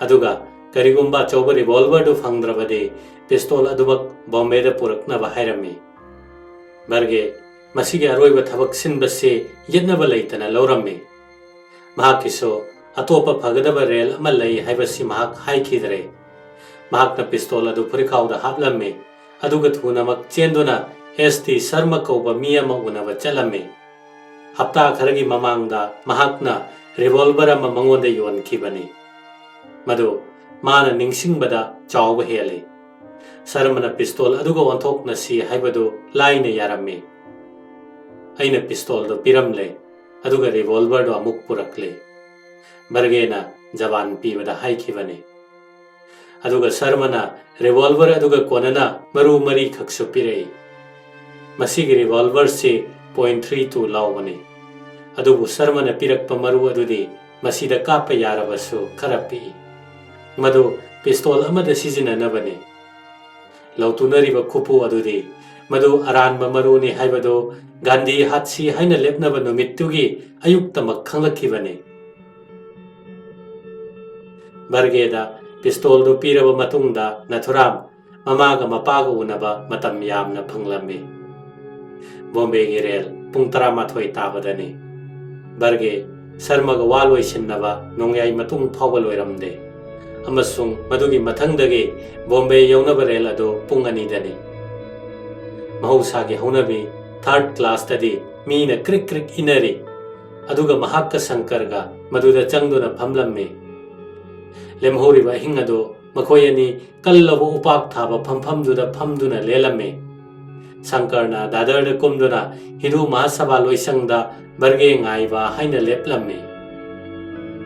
ꯑꯗꯨꯒ ꯀꯔꯤꯒꯨꯝꯕ ꯑꯆꯧꯕ ꯔꯤꯚꯣꯜꯚꯔꯗꯨ ꯐꯪꯗ꯭ꯔꯕꯗꯤ ꯄꯤꯁꯇꯣꯜ ꯑꯗꯨꯃꯛ ꯕꯣꯝꯕꯦꯗ ꯄꯨꯔꯛꯅꯕ ꯍꯥꯏꯔꯝꯃꯤ꯫ ꯕꯔꯒꯦ ꯃꯁꯤꯒꯤ ꯑꯔꯣꯏꯕ ꯊꯕꯛ ꯁꯤꯟꯕꯁꯤ ꯌꯦꯠꯅꯕ ꯂꯩꯇꯅ ꯂꯧꯔꯝꯃꯤ꯫ ꯃꯍꯥꯛꯀꯤꯁꯨ ꯑꯇꯣꯞꯄ ꯐꯒꯗꯕ ꯔꯦꯜ ꯑꯃ ꯂꯩ ꯍꯥꯏꯕꯁꯤ ꯃꯍꯥꯛ ꯍꯥꯏꯈꯤꯗ꯭ꯔꯦ꯫ ꯃꯍꯥꯛꯅ ꯄꯤꯁꯇꯣꯜ ꯑꯗꯨ ꯐꯨꯔꯤꯈꯥꯎꯗ ꯍꯥꯞꯂꯝꯃꯤ, ꯑꯗꯨꯒ ꯊꯨꯅꯃꯛ ꯆꯦꯟꯗꯨꯅ ꯑꯦꯁ ꯇꯤ ꯁꯔꯃ ꯀꯧꯕ ꯃꯤ ꯑꯃ ꯎꯅꯕ ꯆꯠꯂꯝꯃꯤ꯫ ꯍꯞꯇꯥ ꯈꯔꯒꯤ ꯃꯃꯥꯡꯗ ꯃꯍꯥꯛꯅ ꯔꯤꯚꯣꯜꯚꯔ ꯑꯃ ꯃꯉꯣꯟꯗ ꯌꯣꯟꯈꯤꯕꯅꯤ꯫ ꯃꯗꯨ ꯃꯥꯅ ꯅꯤꯡꯁꯤꯡꯕꯗ ꯆꯥꯎꯕ ꯍꯦꯜꯂꯤ꯫ ꯁꯔꯃꯅ ꯄꯤꯁꯇꯣꯜ ꯑꯗꯨꯒ ꯑꯣꯟꯊꯣꯛꯅꯁꯤ ꯍꯥꯏꯕꯗꯨ ꯂꯥꯏꯅ ꯌꯥꯔꯝꯃꯤ꯫ ꯑꯩꯅ ꯄꯤꯁꯇꯣꯜꯗꯨ ꯄꯤꯔꯝꯂꯦ, ꯑꯗꯨꯒ ꯔꯤꯚꯣꯜꯚꯔꯗꯨ ꯑꯃꯨꯛ ꯄꯨꯔꯛꯂꯦ꯫ ꯕꯔꯒꯦꯅ ꯖꯕꯥꯟ ꯄꯤꯕꯗ ꯍꯥꯏꯈꯤꯕꯅꯤ꯫ ꯑꯗꯨꯒ ꯁꯔꯃꯅ ꯔꯤꯚꯣꯜꯚꯔ ꯑꯗꯨꯒ ꯀꯣꯟꯅꯅ ꯃꯔꯨ ꯃꯔꯤꯈꯛꯁꯨ ꯄꯤꯔꯛꯏ꯫ ꯃꯁꯤꯒꯤ ꯔꯤꯚꯣꯜꯚꯔꯁꯤ ꯄꯣꯏꯟ ꯊ꯭ꯔꯤ ꯇꯨ ꯂꯥꯎꯕꯅꯤ꯫ ꯑꯗꯨꯕꯨ ꯁꯔꯃꯅ ꯄꯤꯔꯛꯄ ꯃꯔꯨ ꯑꯗꯨꯗꯤ ꯃꯁꯤꯗ ꯀꯥꯞꯄ ꯌꯥꯔꯕꯁꯨ ꯈꯔ ꯄꯤꯛꯏ꯫ ꯃꯗꯨ ꯄꯤꯁꯇꯣꯜ ꯑꯃꯗ ꯁꯤꯖꯤꯟꯅꯅꯕꯅꯤ꯫ ꯂꯧꯇꯨꯅꯔꯤꯕ ꯈꯨꯄꯨ ꯑꯗꯨꯗꯤ ꯃꯗꯨ ꯑꯔꯥꯟꯕ ꯃꯔꯨꯅꯤ ꯍꯥꯏꯕꯗꯨ ꯒꯥꯟꯙꯤ ꯍꯥꯠꯁꯤ ꯍꯥꯏꯅ ꯂꯦꯞꯅꯕ ꯅꯨꯃꯤꯠꯇꯨꯒꯤ ꯑꯌꯨꯛꯇꯃꯛ ꯈꯪꯂꯛꯈꯤꯕꯅꯤ꯫ ꯕꯔꯒꯦꯗ ꯄꯤꯁꯇꯣꯜꯗꯨ ꯄꯤꯔꯕ ꯃꯇꯨꯡꯗ ꯅꯥꯊꯨꯔꯥꯝ ꯃꯃꯥꯒ ꯃꯄꯥꯒ ꯎꯅꯕ ꯃꯇꯝ ꯌꯥꯝꯅ ꯐꯪꯂꯝꯃꯤ꯫ ꯕꯣꯝꯕꯦꯒꯤ ꯔꯦꯜ ꯄꯨꯡ ꯇꯔꯥꯃꯥꯊꯣꯏ ꯇꯥꯕꯗꯅꯤ꯫ ꯕꯔꯒꯦ ꯁꯔꯃꯒ ꯋꯥ ꯂꯣꯏꯁꯤꯟꯅꯕ ꯅꯣꯡꯌꯥꯏ ꯃꯇꯨꯡ ꯐꯥꯎꯕ ꯂꯣꯏꯔꯝꯗꯦ, ꯑꯃꯁꯨꯡ ꯃꯗꯨꯒꯤ ꯃꯊꯪꯗꯒꯤ ꯕꯣꯝꯕꯦ ꯌꯧꯅꯕ ꯔꯦꯜ ꯑꯗꯨ ꯄꯨꯡ ꯑꯅꯤꯗꯅꯤ꯫ ꯃꯍꯧꯁꯥꯒꯤ ꯍꯧꯅꯕꯤ ꯊꯥꯔꯗ ꯀ꯭ꯂꯥꯁꯇꯗꯤ ꯃꯤꯅ ꯀ꯭ꯔꯤꯛ ꯀ꯭ꯔꯤꯛ ꯏꯟꯅꯔꯤ, ꯑꯗꯨꯒ ꯃꯍꯥꯛꯀ ꯁꯪꯀꯔꯒ ꯃꯗꯨꯗ ꯆꯪꯗꯨꯅ ꯐꯝꯂꯝꯃꯤ꯫ ꯂꯦꯝꯍꯧꯔꯤꯕ ꯑꯍꯤꯡ ꯑꯗꯨ ꯃꯈꯣꯏ ꯑꯅꯤ ꯀꯜꯂꯕ ꯎꯄꯥꯛ ꯊꯥꯕ ꯐꯝꯐꯝꯗꯨꯗ ꯐꯝꯗꯨꯅ ꯂꯦꯜꯂꯝꯃꯤ꯫ ꯁꯪꯀꯔꯅ ꯗꯥꯗꯔꯗ ꯀꯨꯝꯗꯨꯅ ꯍꯤꯟꯗꯨ ꯃꯍꯥꯁꯚꯥ ꯂꯣꯏꯁꯪꯗ ꯕꯔꯒꯦ ꯉꯥꯏꯕ ꯍꯥꯏꯅ ꯂꯦꯞꯂꯝꯃꯤ꯫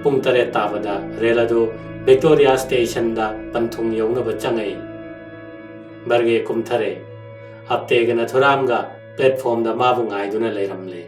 ꯄꯨꯡ ꯇꯔꯦꯠ ꯇꯥꯕꯗ ꯔꯦꯜ ꯑꯗꯨ ꯚꯤꯛꯇꯣꯔꯤꯌꯥ ꯁ꯭ꯇꯦꯁꯟꯗ ꯄꯟꯊꯨꯡ ꯌꯧꯅꯕ ꯆꯪꯉꯛꯏ꯫ ꯕꯔꯒꯦ ꯀꯨꯝꯊꯔꯦ꯫ ꯑꯞꯇꯦꯒ ꯅꯥꯊꯨꯔꯥꯝꯒ ꯄ꯭ꯂꯦꯠꯐꯣꯝꯗ ꯃꯥꯕꯨ ꯉꯥꯏꯗꯨꯅ ꯂꯩꯔꯝꯂꯦ꯫